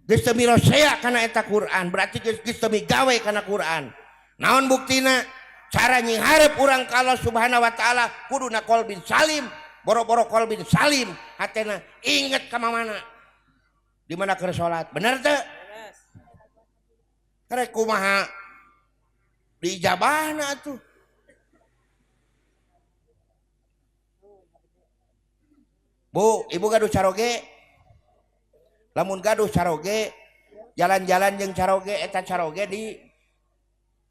geus teu mirosea kana eta Quran, berarti geus teu migawe kana Quran. Naon buktina? Cara nyiharep urang ka Allah Subhanahu wa taala kuduna qalbin salim, boro-boro qalbin salim, hatena inget ka mamana. Di mana keur salat, bener teu? Rek kumaha diijabahna atuh. Bu, ibu gaduh caroge. Lamun gaduh caroge, jalan-jalan jeung caroge eta caroge di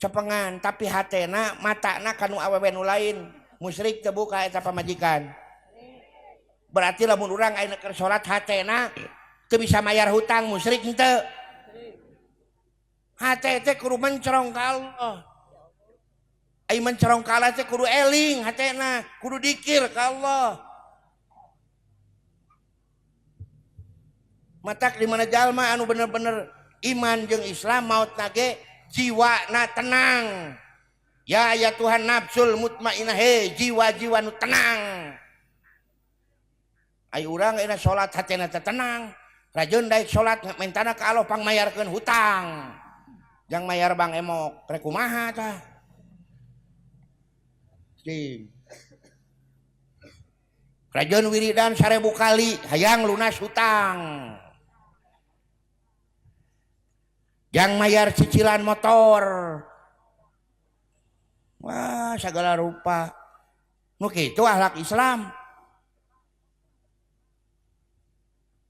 cepengan, tapi hatena matana kanu awewe nu lain, musyrik teu buka eta pamajikan. Berarti lamun urang ayeuna keur salat hatena teu bisa mayar hutang, musyrik henteu. Hate teh kudu mencerong ka Allah. Ai mencerong ka Allah teh kudu eling hatena, kudu dikir ka Allah. Matak di mana jalma anu bener-bener iman jeung Islam maut nage jiwa na tenang. Ya ya Tuhan nafsul mutmainah, he jiwa-jiwa nu tenang. Ai urang ayeuna salat hatena teh tenang. Rajeun daek salat mentana ka Allah pangmayarkeun hutang. Jang mayar bang emok rek kumaha tah. Cing. Rajeun wiridan 1000 kali hayang lunas hutang. Jang mayar cicilan motor. Wah, segala rupa. Nu kitu akhlak Islam.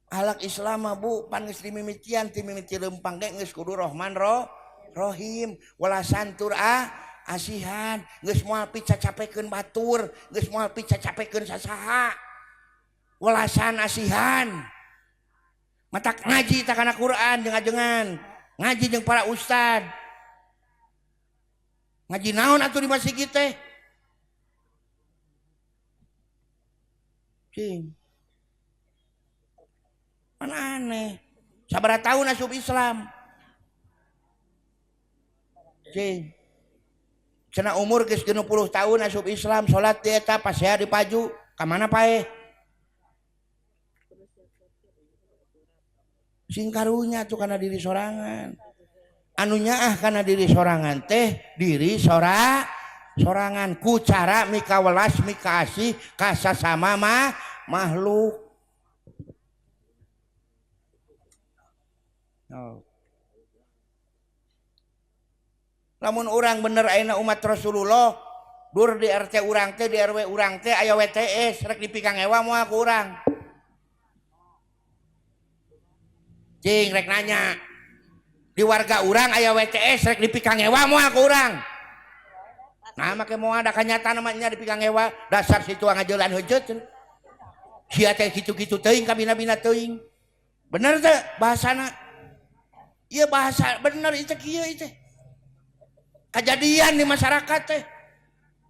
Akhlak Islam mah Bu, pan geus dimimitian ti mimiti leumpang ge geus kudu Rahman Rohim, walasan tur asihan, geus moal picacapekeun batur, geus moal picacapekeun sasaha. Walasan asihan. Matak ngaji tak kana Quran jeung ajengan. Ngaji jeung para ustad. Ngaji naon atuh di masjid teh? Cing. Mana aneh. Sabaraha tahun asup Islam? Cing. Cenah umur geus 60 tahun asup Islam, salat di eta pasea dipaju, ka mana paeh? Sing karunya tuh kana diri sorangan. Anu nyaah kana diri sorangan teh diri sorangan ku cara mikawelas mikaasih ka sasama makhluk. Oh. Lamun urang bener ayeuna umat Rasulullah, dur di RT urang teh, di RW urang teh aya WTS rek dipikangewa moal ku urang. Cing rek nanya. Di warga urang aya WTS rek dipikangewa moal ku urang. Nah make moal da kanyataan mah nya dipikangewa, dasar situ ngajalan heujeut. Sia teh kitu-kitu teuing kabina-bina teuing. Bener teu bahasana? Ieu bahasa bener ieu teh kieu ieu teh. Kejadian di masyarakat teh.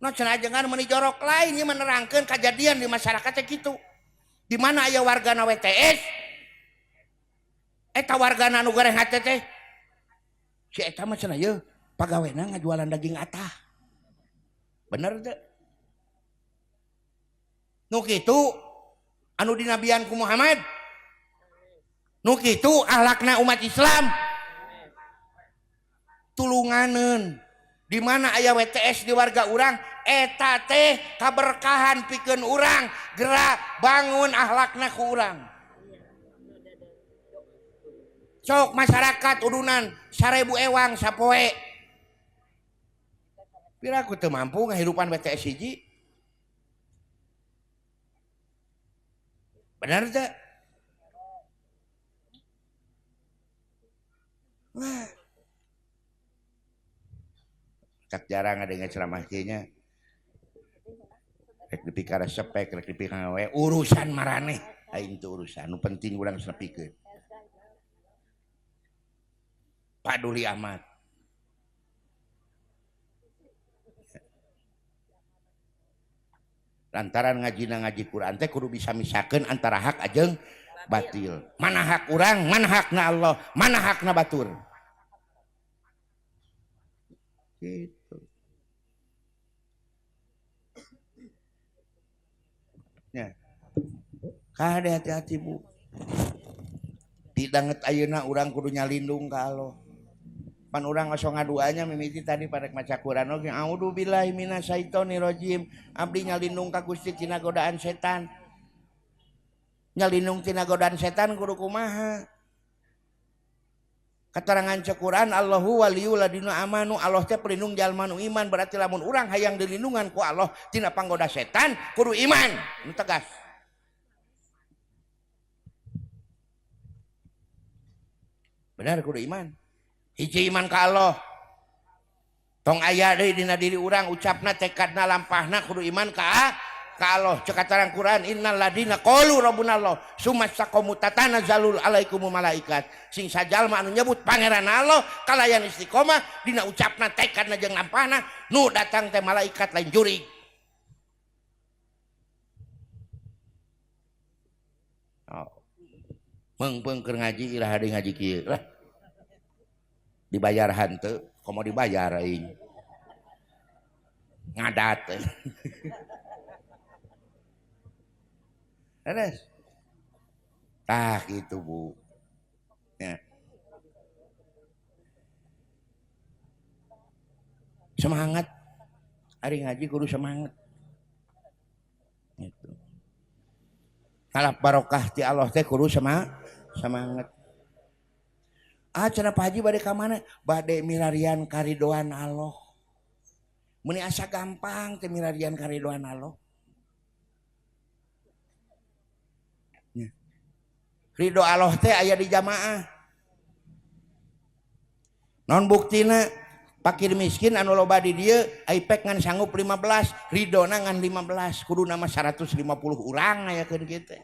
No cenah ajengan meuni jorok lain ieu menerangkeun kejadian di masyarakat teh kitu. Di mana aya wargana WTS? Eta wargana anu goreng hate teh. Si eta mah cenah yeuh pagawena ngajualan daging atah. Bener teu? Nu kitu Anu dinabian ku Muhammad. Nu kitu ahlakna umat Islam. Tulunganeun. Di mana aya WTS di warga urang eta teh kaberkahan pikeun urang, gerak bangun ahlakna ku urang. Sok masyarakat udunan 1000 ewang sapoe. Pira aku teu mampu ngahirupan WTS hiji. Benar teu? Wah. Tak jarang ada yang ceramah kieu. Rek dipikara sepek, rek dipikara we, urusan maraneh. Aing teu urusan, nu penting urang nepikeun. Paduli amat. Lantaran ngajina ngaji Quran teh kudu bisa misakeun antara hak ajeng batil. Mana hak urang, mana hakna Allah, mana hakna batur. Gitu. Ya. Kade hati-hati Bu. Didanget ayeuna urang kudu nyalindung ka Allah. Pan urang osok ngaduanya mimiti tadi pada maca Quran oge a'udzubillahi minasyaitonirrajim. Abdi nyalindung ka Gusti tina godaan setan. Nyalindung tina godaan setan kudu kumaha? Keterangan cek Quran Allahu waliyul ladina amanu, Allah teh pelindung jalma nu iman, berarti lamun urang hayang dilindungan ku Allah tina panggoda setan kudu iman. Nu tegas. Benar kudu iman. Hiji iman ka Allah. Tong aya deui dina diri urang ucapna tekadna lampahna kudu iman ka Allah. Cek katarang Quran innal ladina qalu rabbunallah summa istaqamu tatanazzalul alaikumul malaikat. Sing sajalma anu nyebut pangeran Allah kalayan istiqomah dina ucapna tekadna jeung lampahna nu datang teh malaikat lain jurig. Oh. Meungpeung keur ngaji iraha deui ngaji kieu lah. Dibayar hanteu, komo dibayar aing. Ngadat. Beres. Tah gitu Bu. Ya. Semangat. Ari ngaji kudu semangat. Gitu. Ngalap barokah ti Allah teh kudu semangat. Ah cenah Pak Haji bade ka mana? Bade milarian karidoan Allah. Meuni asa gampang teh milarian karidoan Allah. Ridho Allah teh aya di jamaah. Non buktina pakir miskin anu loba di dieu aipek ngan sanggup 15, ridona ngan 15, kudu nama 150 urang ayakeun kieu teh.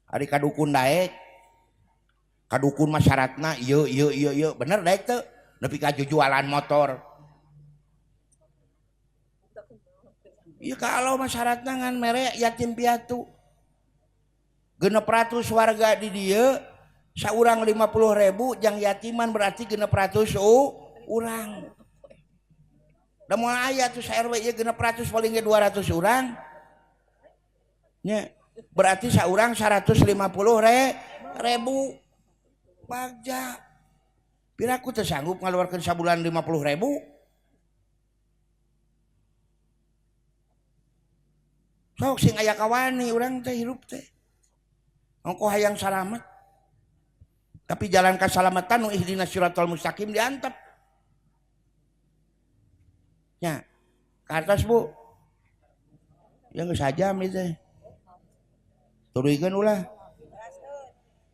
Ari kadukun daek. Kadukun mah syaratna ieu ieu ieu ieu bener daek teu? Nepi ka jualan motor. Iya kalau masyarakatna ngan mere yatim piatu. 600 warga di dieu saurang 50.000 jang yatiman berarti 600 urang. Da moal aya tuh sa RW ieu 600 paling ge 200 urang. Nya berarti saurang 150 ribu. Bagja. Piraku teu sanggup ngaluarkeun sabulan 50.000. Sok sing aya kawani urang teh hirup teh. Ongko hayang salamet. Tapi jalan kasalamatan nu ihdinas siratal mustaqim diantep. Nya, ka atas Bu. Ya geus sajam ieu teh. Tuluykeun ulah.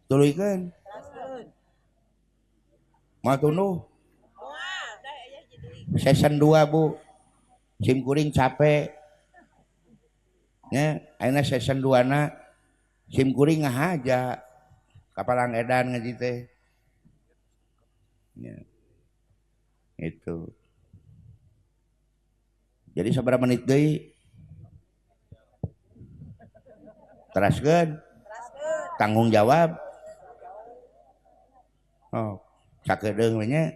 Tuluykeun. Moal tunduh. Season 2 Bu. Sim kuring capek. Nya, ayeuna season 2 na sim kuring ngahaja kapalang edan ngaji teh. Ya. Itu. Jadi sabaraha menit deui? Teraskeun. Tanggung jawab. Oh, sakedeung we nya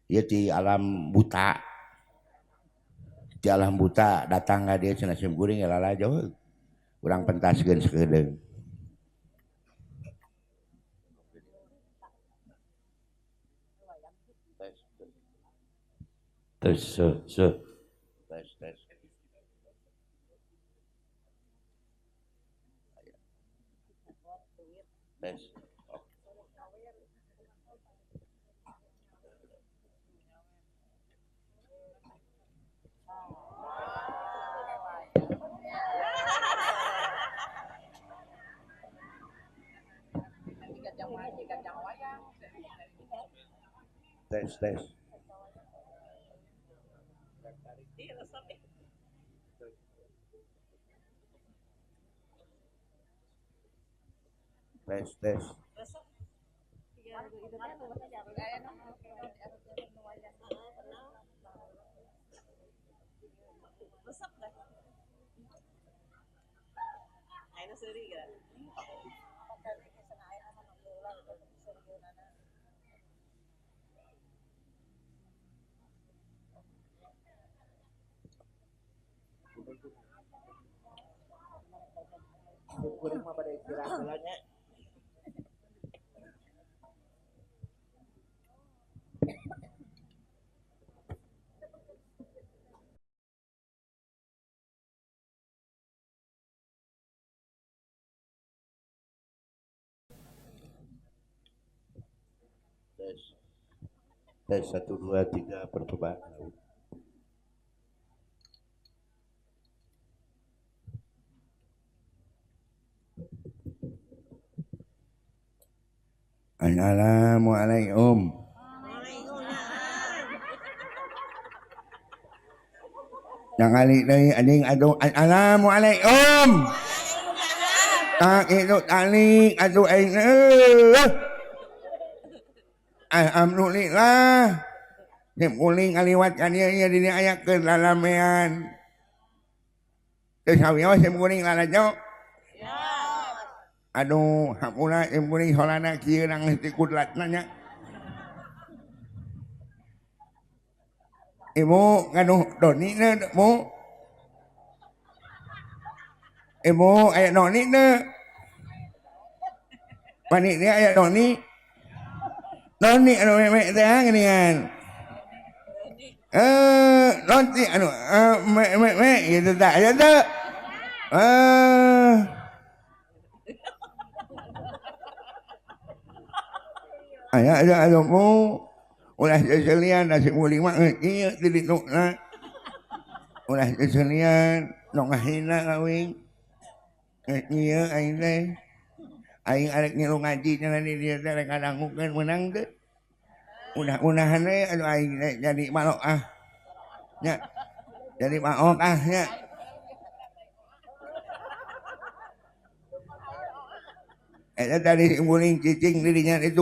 ieu ti alam buta. Ti alam buta datang ka dieu cenah sim kuring lalajo. Urang pentaskeun sakedeung. Tes se tes tes. Tes. Tes tes. Tes tes. Kuring mah pada istirahat heula nya. Tes. Tes 1 2 3 percobaan. Assalamualaikum. Yang kali deui anjing aduh assalamualaikum. Tak itu tali aduh aing. Alhamdulillah. Sim kuring kaliwat ka dieu ieu di dieu aya keur lalamean. Teu sawios sim kuring lalajo. Aduh, hampura sim kuring solana kieu nangis ti kudlatna nya. Ibu ngaduh doni teu Bu. Ibu aya doni teu? Panitia aya doni. Doni anu memek teh geuningan. Doni anu me me gitu tah aya teu? Aya aya anu mu ulah seselian nasi muling mah ieu di dituna. Ulah seselian nu ngahina kawing. Ieu aing teh. Aing arek ngilu ngaji cenah di dieu teh rek ngadangukeun meunang teu. Udah-udahan we anu aing teh jadi malok ah. Nya. Jadi maok ah nya. Eta tadi muling cicing di dinya di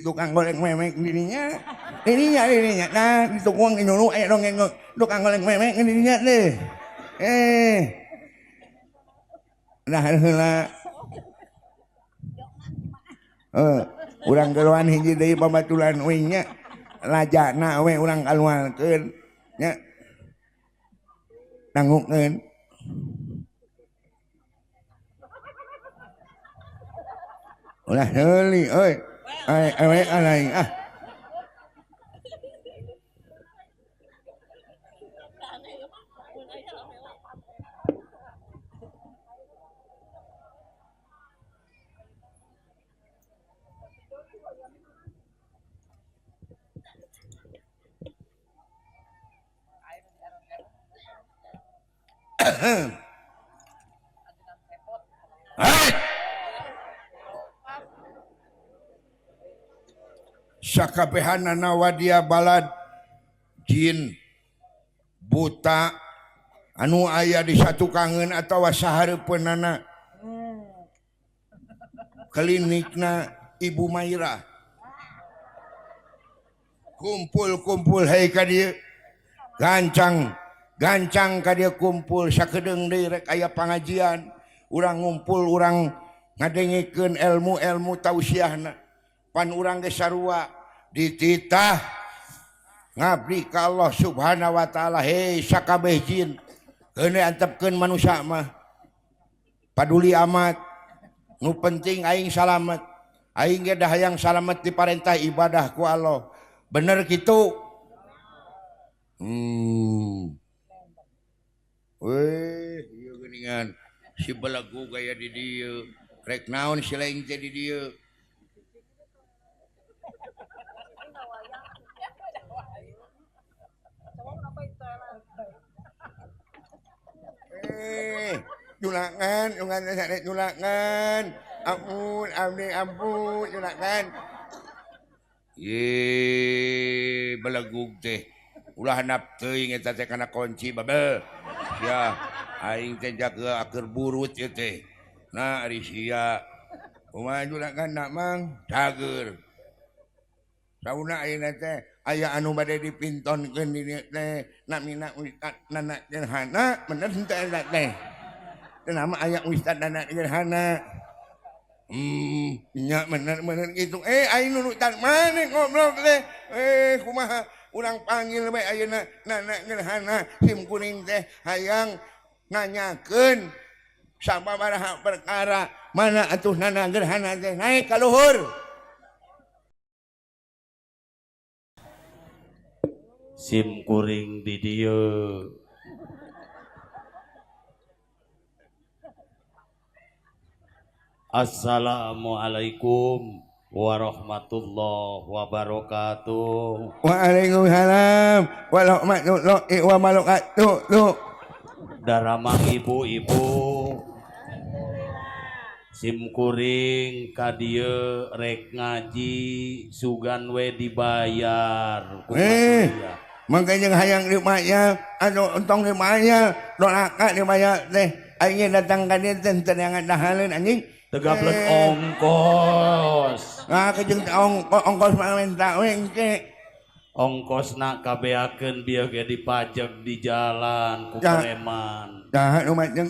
tukang goreng memek di dinya. Di dinya di dinya. Nah, di tukang nyuruh aya dongeng tukang goreng memek di dinya teh. Nah heula. Urang keluan hiji deui pabatulan uing nya. Lajana we urang kaluarkeun nya. Nanggukeun. Ulah heuli euy. Ai awe aing ah. Hai. Sakabehanana wadia balad jin buta anu aya di satukangeun atawa sahareupeunana klinikna Ibu Maira kumpul-kumpul hei ka dieu gancang gancang ka dieu kumpul sakedeung deui rek aya pangajian urang ngumpul urang ngadengikeun ilmu-ilmu tausiahna pan urang ge sarua dititah Ngabdi ka Allah Subhanahu wa taala hei sakabeh jin. Keun antepkeun manusia mah. Paduli amat. Nu penting aing salamet. Aing ge dah hayang salamet diparentah ibadah ku Allah. Bener kitu? Weh, ieu geuningan si belegu gaya di dieu. Rek naon si lain teh di dieu. Julakan, julakan, julakan. Ampun, abdi ampun, julakan. Ye, belegug teh. Ulah handap teuing eta teh kana kunci babel. Sia, aing teh jaga akur burut ieu teh. Nah, ari sia. Kumaha julakan nak mang? Cager. Sauna ayeuna teh aya anu bade dipintonkeun di dieu teh, namina Ustad Nana Gerhana, bener henteu eta teh? Teu nama aya Ustad Nana Gerhana. Nya bener-bener gitu. Aing nurutan maneh goblok teh. Kumaha urang panggil bae ayeuna Nana Gerhana sim kuring teh hayang nanyakeun sababaraha perkara mana atuh Nana Gerhana teh naik ka luhur.
Sim kuring di dieu. Assalamualaikum warahmatullahi wabarakatuh.
Waalaikumsalam warahmatullahi wabarakatuh.
Daramang ibu-ibu sim kuring ka dieu rek ngaji sugan we dibayar.
Mangka jeung hayang dibayar anu entong dibayar dolaka dibayar teh aing datang ka dieu teh teu neangan dahaleun anjing.
Tegapleun ongkos.
Nah, kejeung ongkos mah minta we engke.
Ongkosna kabeakeun bieu ge dipajeg di jalan ku preman.
Tah nu majeng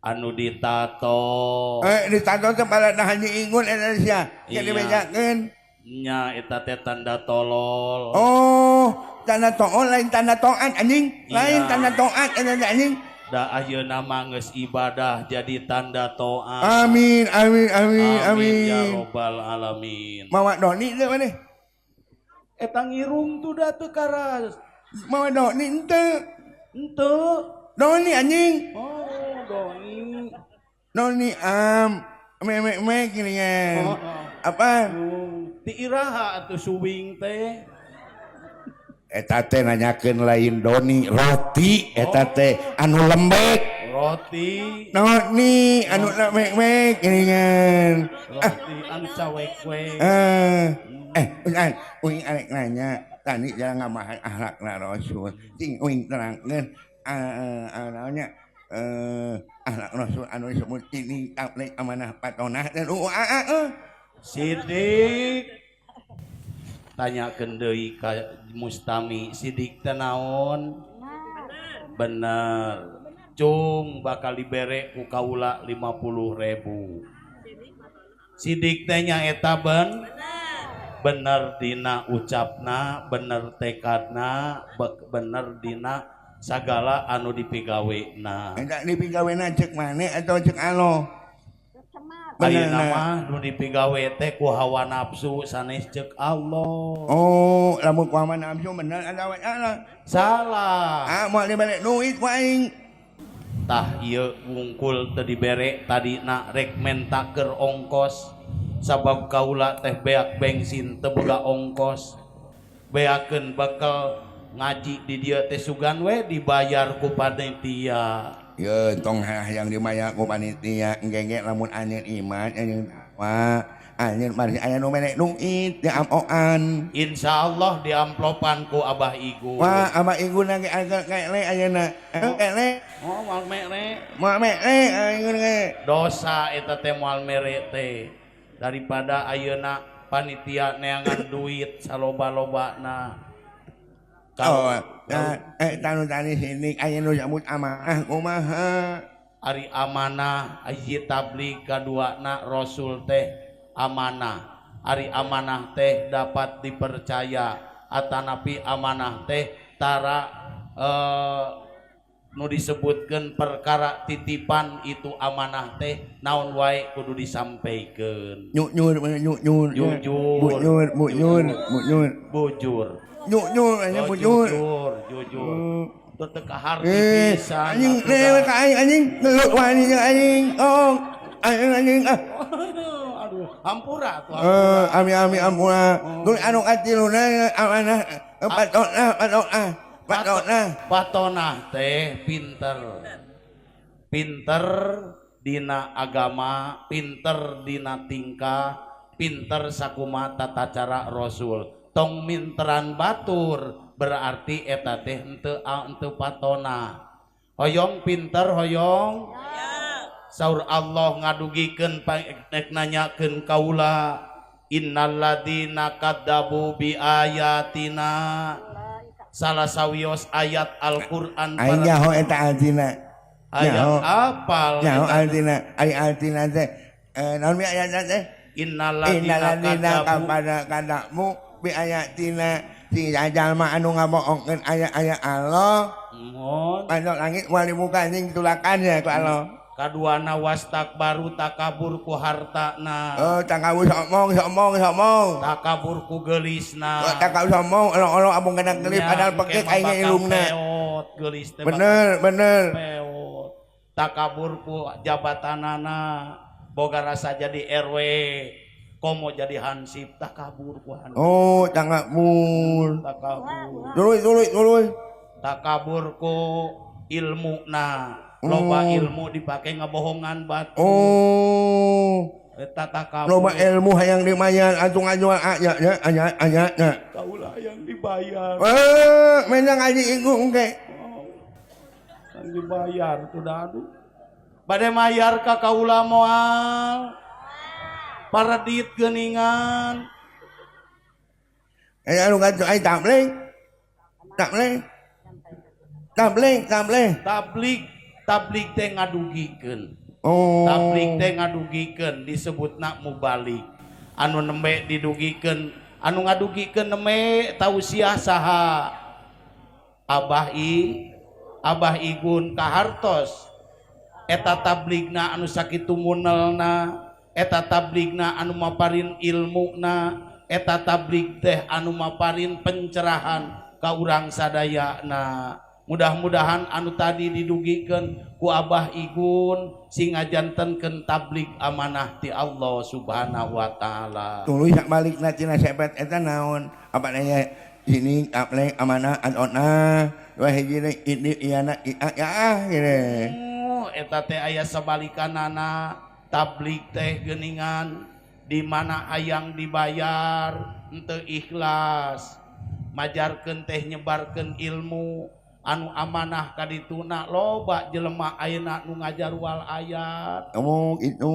anu ditato.
Ditato teh balada haji ingun eta sia. Ge dibejakeun.
Nya eta teh tanda tolol.
Oh, tanda tolol lain tanda toat anjing. Lain tanda toat eta anjing.
Da ayeuna mah geus ibadah jadi tanda toat.
Amin amin amin amin.
Ya robbal alamin.
Mawa doni teu maneh?
Eta ngirung tuh da teu karas.
Mawa doni henteu.
Henteu.
Doni anjing.
Oh, doni.
Doni am me ginian. Apa?
Ti iraha atuh suwing teh.
Eta teh nanyakeun lain doni roti eta teh anu lembek
roti
doni anu lembek geuningan
roti anu cawek-wek.
Ustaz uing arek nanya tadi jangan ngabahas akhlakna Rasul cing uing terangkeun naonnya akhlak Rasul anu disebut ini tabligh amanah patonah dan
Sidik tanyakeun deui ka Mustami sidik teh naon? Bener. Cung bakal dibere ku kaula 50.000. Sidik teh nyaeta bener dina ucapna, bener tekadna, bener dina sagala anu dipigawena.
Eta dipigawena cek maneh atau cek alo?
Ayeuna mah nu dipigawe teh ku hawa nafsu sanes ceuk Allah.
Oh, lamun ku hawa nafsu bener atawa salah?
Salah.
Ah, moal dibere duit ku aing.
Tah ieu wungkul teu dibere tadina rek menta keur ongkos. Sabab kaula teh beak bensin teu boga ongkos. Beakeun bakal ngaji di dieu teh sugan we dibayar ku panitia.
Ye tong hayang dimayar ku panitia engge lamun anjeun iman anjeun takwa anjeun mari aya nu mere duit di ampokan.
Insyaallah di amplopan ku Abah Igu.
Wah, Abah Igu na ge agak kele ayeuna. Kele.
Oh, moal mere.
Moal mere ayeuna ge.
Dosa eta teh moal mere teh. Daripada ayeuna panitia neangan duit saloba-lobana.
Oh, tanu tani sini aya nu nyebut amanah kumaha?
Ari amanah hiji tabligh kaduana Rasul teh amanah. Ari amanah teh dapat dipercaya. Atanapi amanah teh tara nu disebutkeun perkara titipan itu amanah teh naon wae kudu disampaikan.
Nyur nyur
jujur
bujur bujur bujur
bujur
nyur nya bujur
jujur jujur teu teu kaharti pisan
anjing lewe ka aing anjing ngelut wani jeung aing oh anjing anjing ah
aduh hampura atuh
ami ami ampura tuluy anu katiluna amanah patona patona patona
patonah teh pinter pinter dina agama pinter dina tingkah pinter sakumaha tata cara rasul tong minteran batur berarti eta teh henteu henteu patona hoyong pinter hoyong saur Allah ngadugikeun nek nanyakeun kaula innalladzina kadzabu bi ayatina salah sawios ayat Al-Qur'an
aing nyaho eta artina
ayat apal
nyaho artina ari artina teh naon mi ayatna teh
innalladzina
kadzabu bi ayatina si jalma anu ngaboongkeun ayat-ayat Allah
mohon
anu langit wali muka anjing tulakan ya ku Allah
kaduana wastakbaru takabur ku hartana
oh takabur somong somong somong
takabur ku geulisna
oh, takabur somong olo-olo abung kena gelis padahal pekek aing ilungna
peot geulis teh
bener bener
peot takabur ku jabatanana boga rasa jadi RW komo jadi hansip takabur ku hansip
oh takabur
takabur
tuluy tuluy tuluy
takabur ku ilmuna loba ilmu dipake ngabohongan batu
oh
eta takabur
loba ilmu hayang dibayar atuh ngajual aya nya aya aya nya
kaula hayang dibayar
menang ngaji iku engke
hayang dibayar tuh aduh bade mayar ka kaula moal paradit geuningan
anu katu ai tabligh tabligh tabligh tabligh
tabligh tabligh teh ngadugikeun
oh
tabligh teh ngadugikeun disebutna mubalik anu nembe didugikeun anu ngadugikeun nembe tausiah saha Abah I Abah Igun kahartos eta tablighna anu sakitu munelna eta tablighna anu maparin ilmuna eta tabligh teh anu maparin pencerahan ka urang sadayana mudah-mudahan anu tadi didugikeun ku Abah Igun sing ngajantenkeun tabligh amanah ti Allah Subhanahu wa taala
tuluy sabalikna tina sepet eta naon apa nanya ini tabligh amanah atona wa hiji ini iana ia ah gini
oh eta teh aya sabalikanana tabligh teh geuningan di mana hayang dibayar henteu ikhlas majarkeun teh nyebarkeun ilmu anu amanah ka dituna loba jelema ayeuna nu ngajarual ayat
oh itu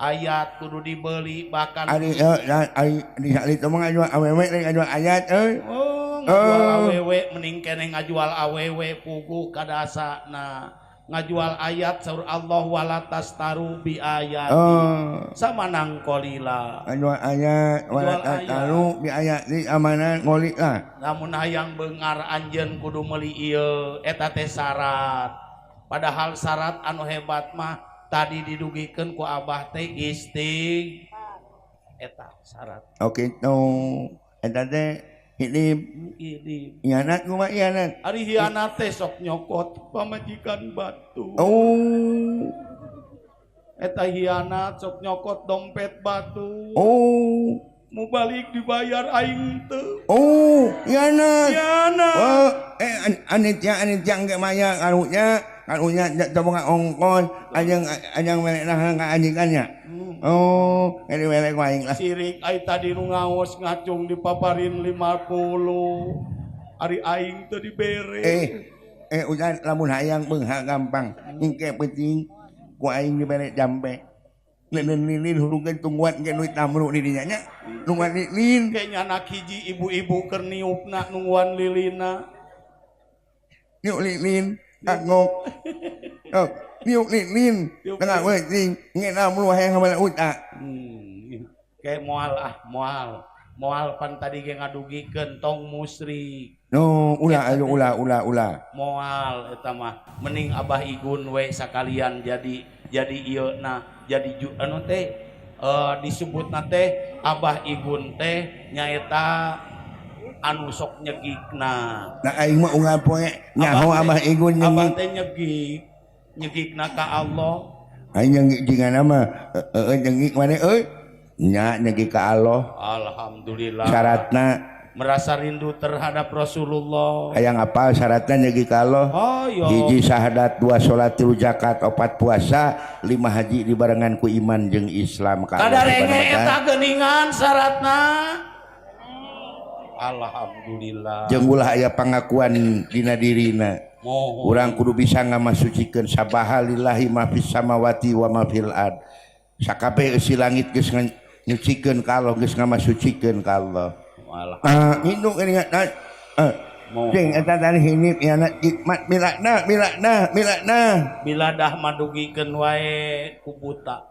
ayat kudu dibeli bahkan
ari ari di itu mah ngajual awewe ngajual ayat euy
oh ngajual awewe mending keneh ngajual awewe puguh kadasana ngajual ayat saur Allah wala tastaru bi ayat sama nang kolila
ngajual ayat wala tastaru bi ayat di amanah ngolila
lamun hayang beungar anjeun kudu meuli ieu eta teh syarat padahal syarat anu hebat mah tadi didugikeun ku Abah teh istig eta syarat
oke no eta teh hidup
hidup
hianat kumaha hianat
ari hianat teh sok nyokot pamajikan batu
oh
eta hianat sok nyokot dompet batu
oh
mau balik dibayar aing teu
oh hianat
hianat
oh anitia anitia engke maya karunya karunya teu boga ongkos ajeng ajeng melekna ka ajikannya oh ini melek ku aing lah
sirik ai tadi nu ngaos ngacung dipaparin 50 ari aing teu dibere
udah lamun hayang beunghar gampang engke penting ku aing dibere jampe lilin hurungkeun tungguan ke duit tamru di dinya nya nungguan lilin
ke nyanak hiji ibu-ibu keur niupna nungguan lilina
niup lilin kagok oh niup lilin tengah penting nge tamru hayang hamala uta
kayak moal ah moal Moal pan tadi ge ngadugikeun tong musrik.
No, ulah ayo ulah ulah ulah.
Moal eta mah mending Abah Igun we sakalian jadi ieu na jadi anu teh disebutna teh Abah Igun teh nyaeta anu sok nyegikna.
Nah aing mah unggal poe nyaho Abah Igun nyegik.
Abah teh nyegik. Nyegikna ka Allah.
Aing nyegik jigana mah heueuh nyegik maneh euy. Nya nyegik ka Allah.
Alhamdulillah.
Syaratna
merasa rindu terhadap Rasulullah.
Hayang apal syaratna nyegik ka Allah?
Oh, yo.
Hiji syahadat, 2 salat, 3 zakat, 4 puasa, 5 haji dibarengan ku iman jeung Islam ka Allah.
Kadarenge eta geuningan syaratna. Alhamdulillah.
Jeung ulah aya pangakuan dina dirina. Urang kudu bisa ngamasucikeun sabaha lillahi ma fis samawati wa ma fil ard. Sakabeh eusi langit geus nyucikeun ka Allah, geus ngamasucikeun ka Allah. Induk ini sing eta tadi hinip ya mat milakna milakna milakna.
Biladah madugikeun wae ku buta.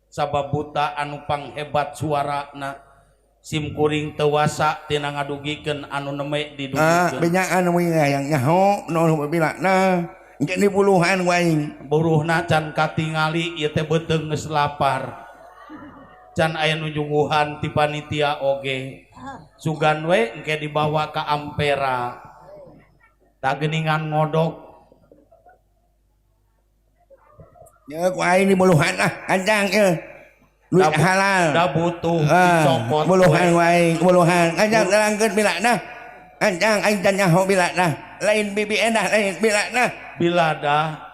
Sabab buta anu panghebat suarana. Sim kuring tewasa tina ngadugikeun anu neme didugikeun.
Benyaan we hayang nyaho nu bilakna. Engke di puluhan wae.
Buruhna can katingali ieu teh beuteung geus lapar. Can aya nu nyuguhan ti panitia oge. Sugan we engke dibawa ka Ampera. Ta geuningan ngodok.
Nya ku aing di buluhan ah kancang ieu. Duit halal.
Da butuh dicokot.
Buluhan wae, buluhan. Kancang terangkeun bilakna. Kancang aing can nyaho bilakna. Lain bibi endah lain bilakna.
Biladah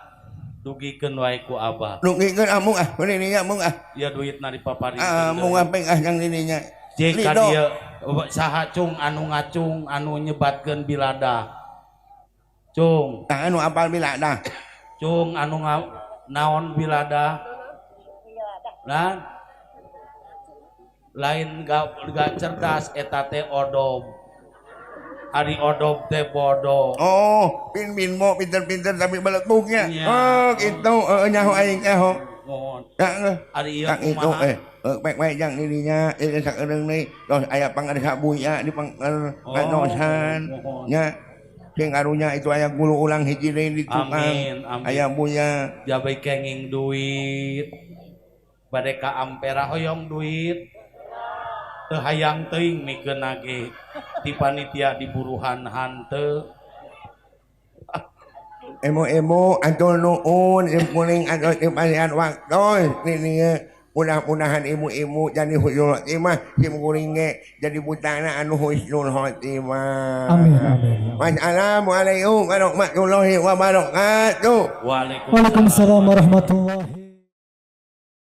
dugikeun wae ku Abah.
Dugikeun amung ah, dininya mung ah.
Ya duitna dipaparikeun.
Mung amping ah yang dininya.
Jek ka dieu saha cung anu ngacung anu nyebatkeun biladah. Cung.
Tah anu apal biladah.
Cung anu naon biladah? Nah, lain gak cerdas eta teh odob. Ari odob teh bodoh.
Oh, pin-pin mo pinter-pinter tapi beletuknya. Oh, gitu nyaho aing nyaho.
Mohon.
Ari ieu kumaha? Pek wae jang dirinya ieu sakedeung deui tos aya pangarsa buya di panganosan nya. Sing karunya itu aya gulu ulang hiji deui di tukang. Aya buya.
Jabe kenging duit. Bade ka Ampera hoyong duit. Teu hayang teuing mikeun ge ti panitia diburuhan hanteu.
Emo-emo atur nuun simkuring atur dipasihan waktu ini mudah-mudahan ibu-ibu jadi husnul khotimah simkuring ge jadi butana anu husnul khotimah.
Amin amin.
Wassalamualaikum warahmatullahi wabarakatuh.
Waalaikumsalam
warahmatullahi.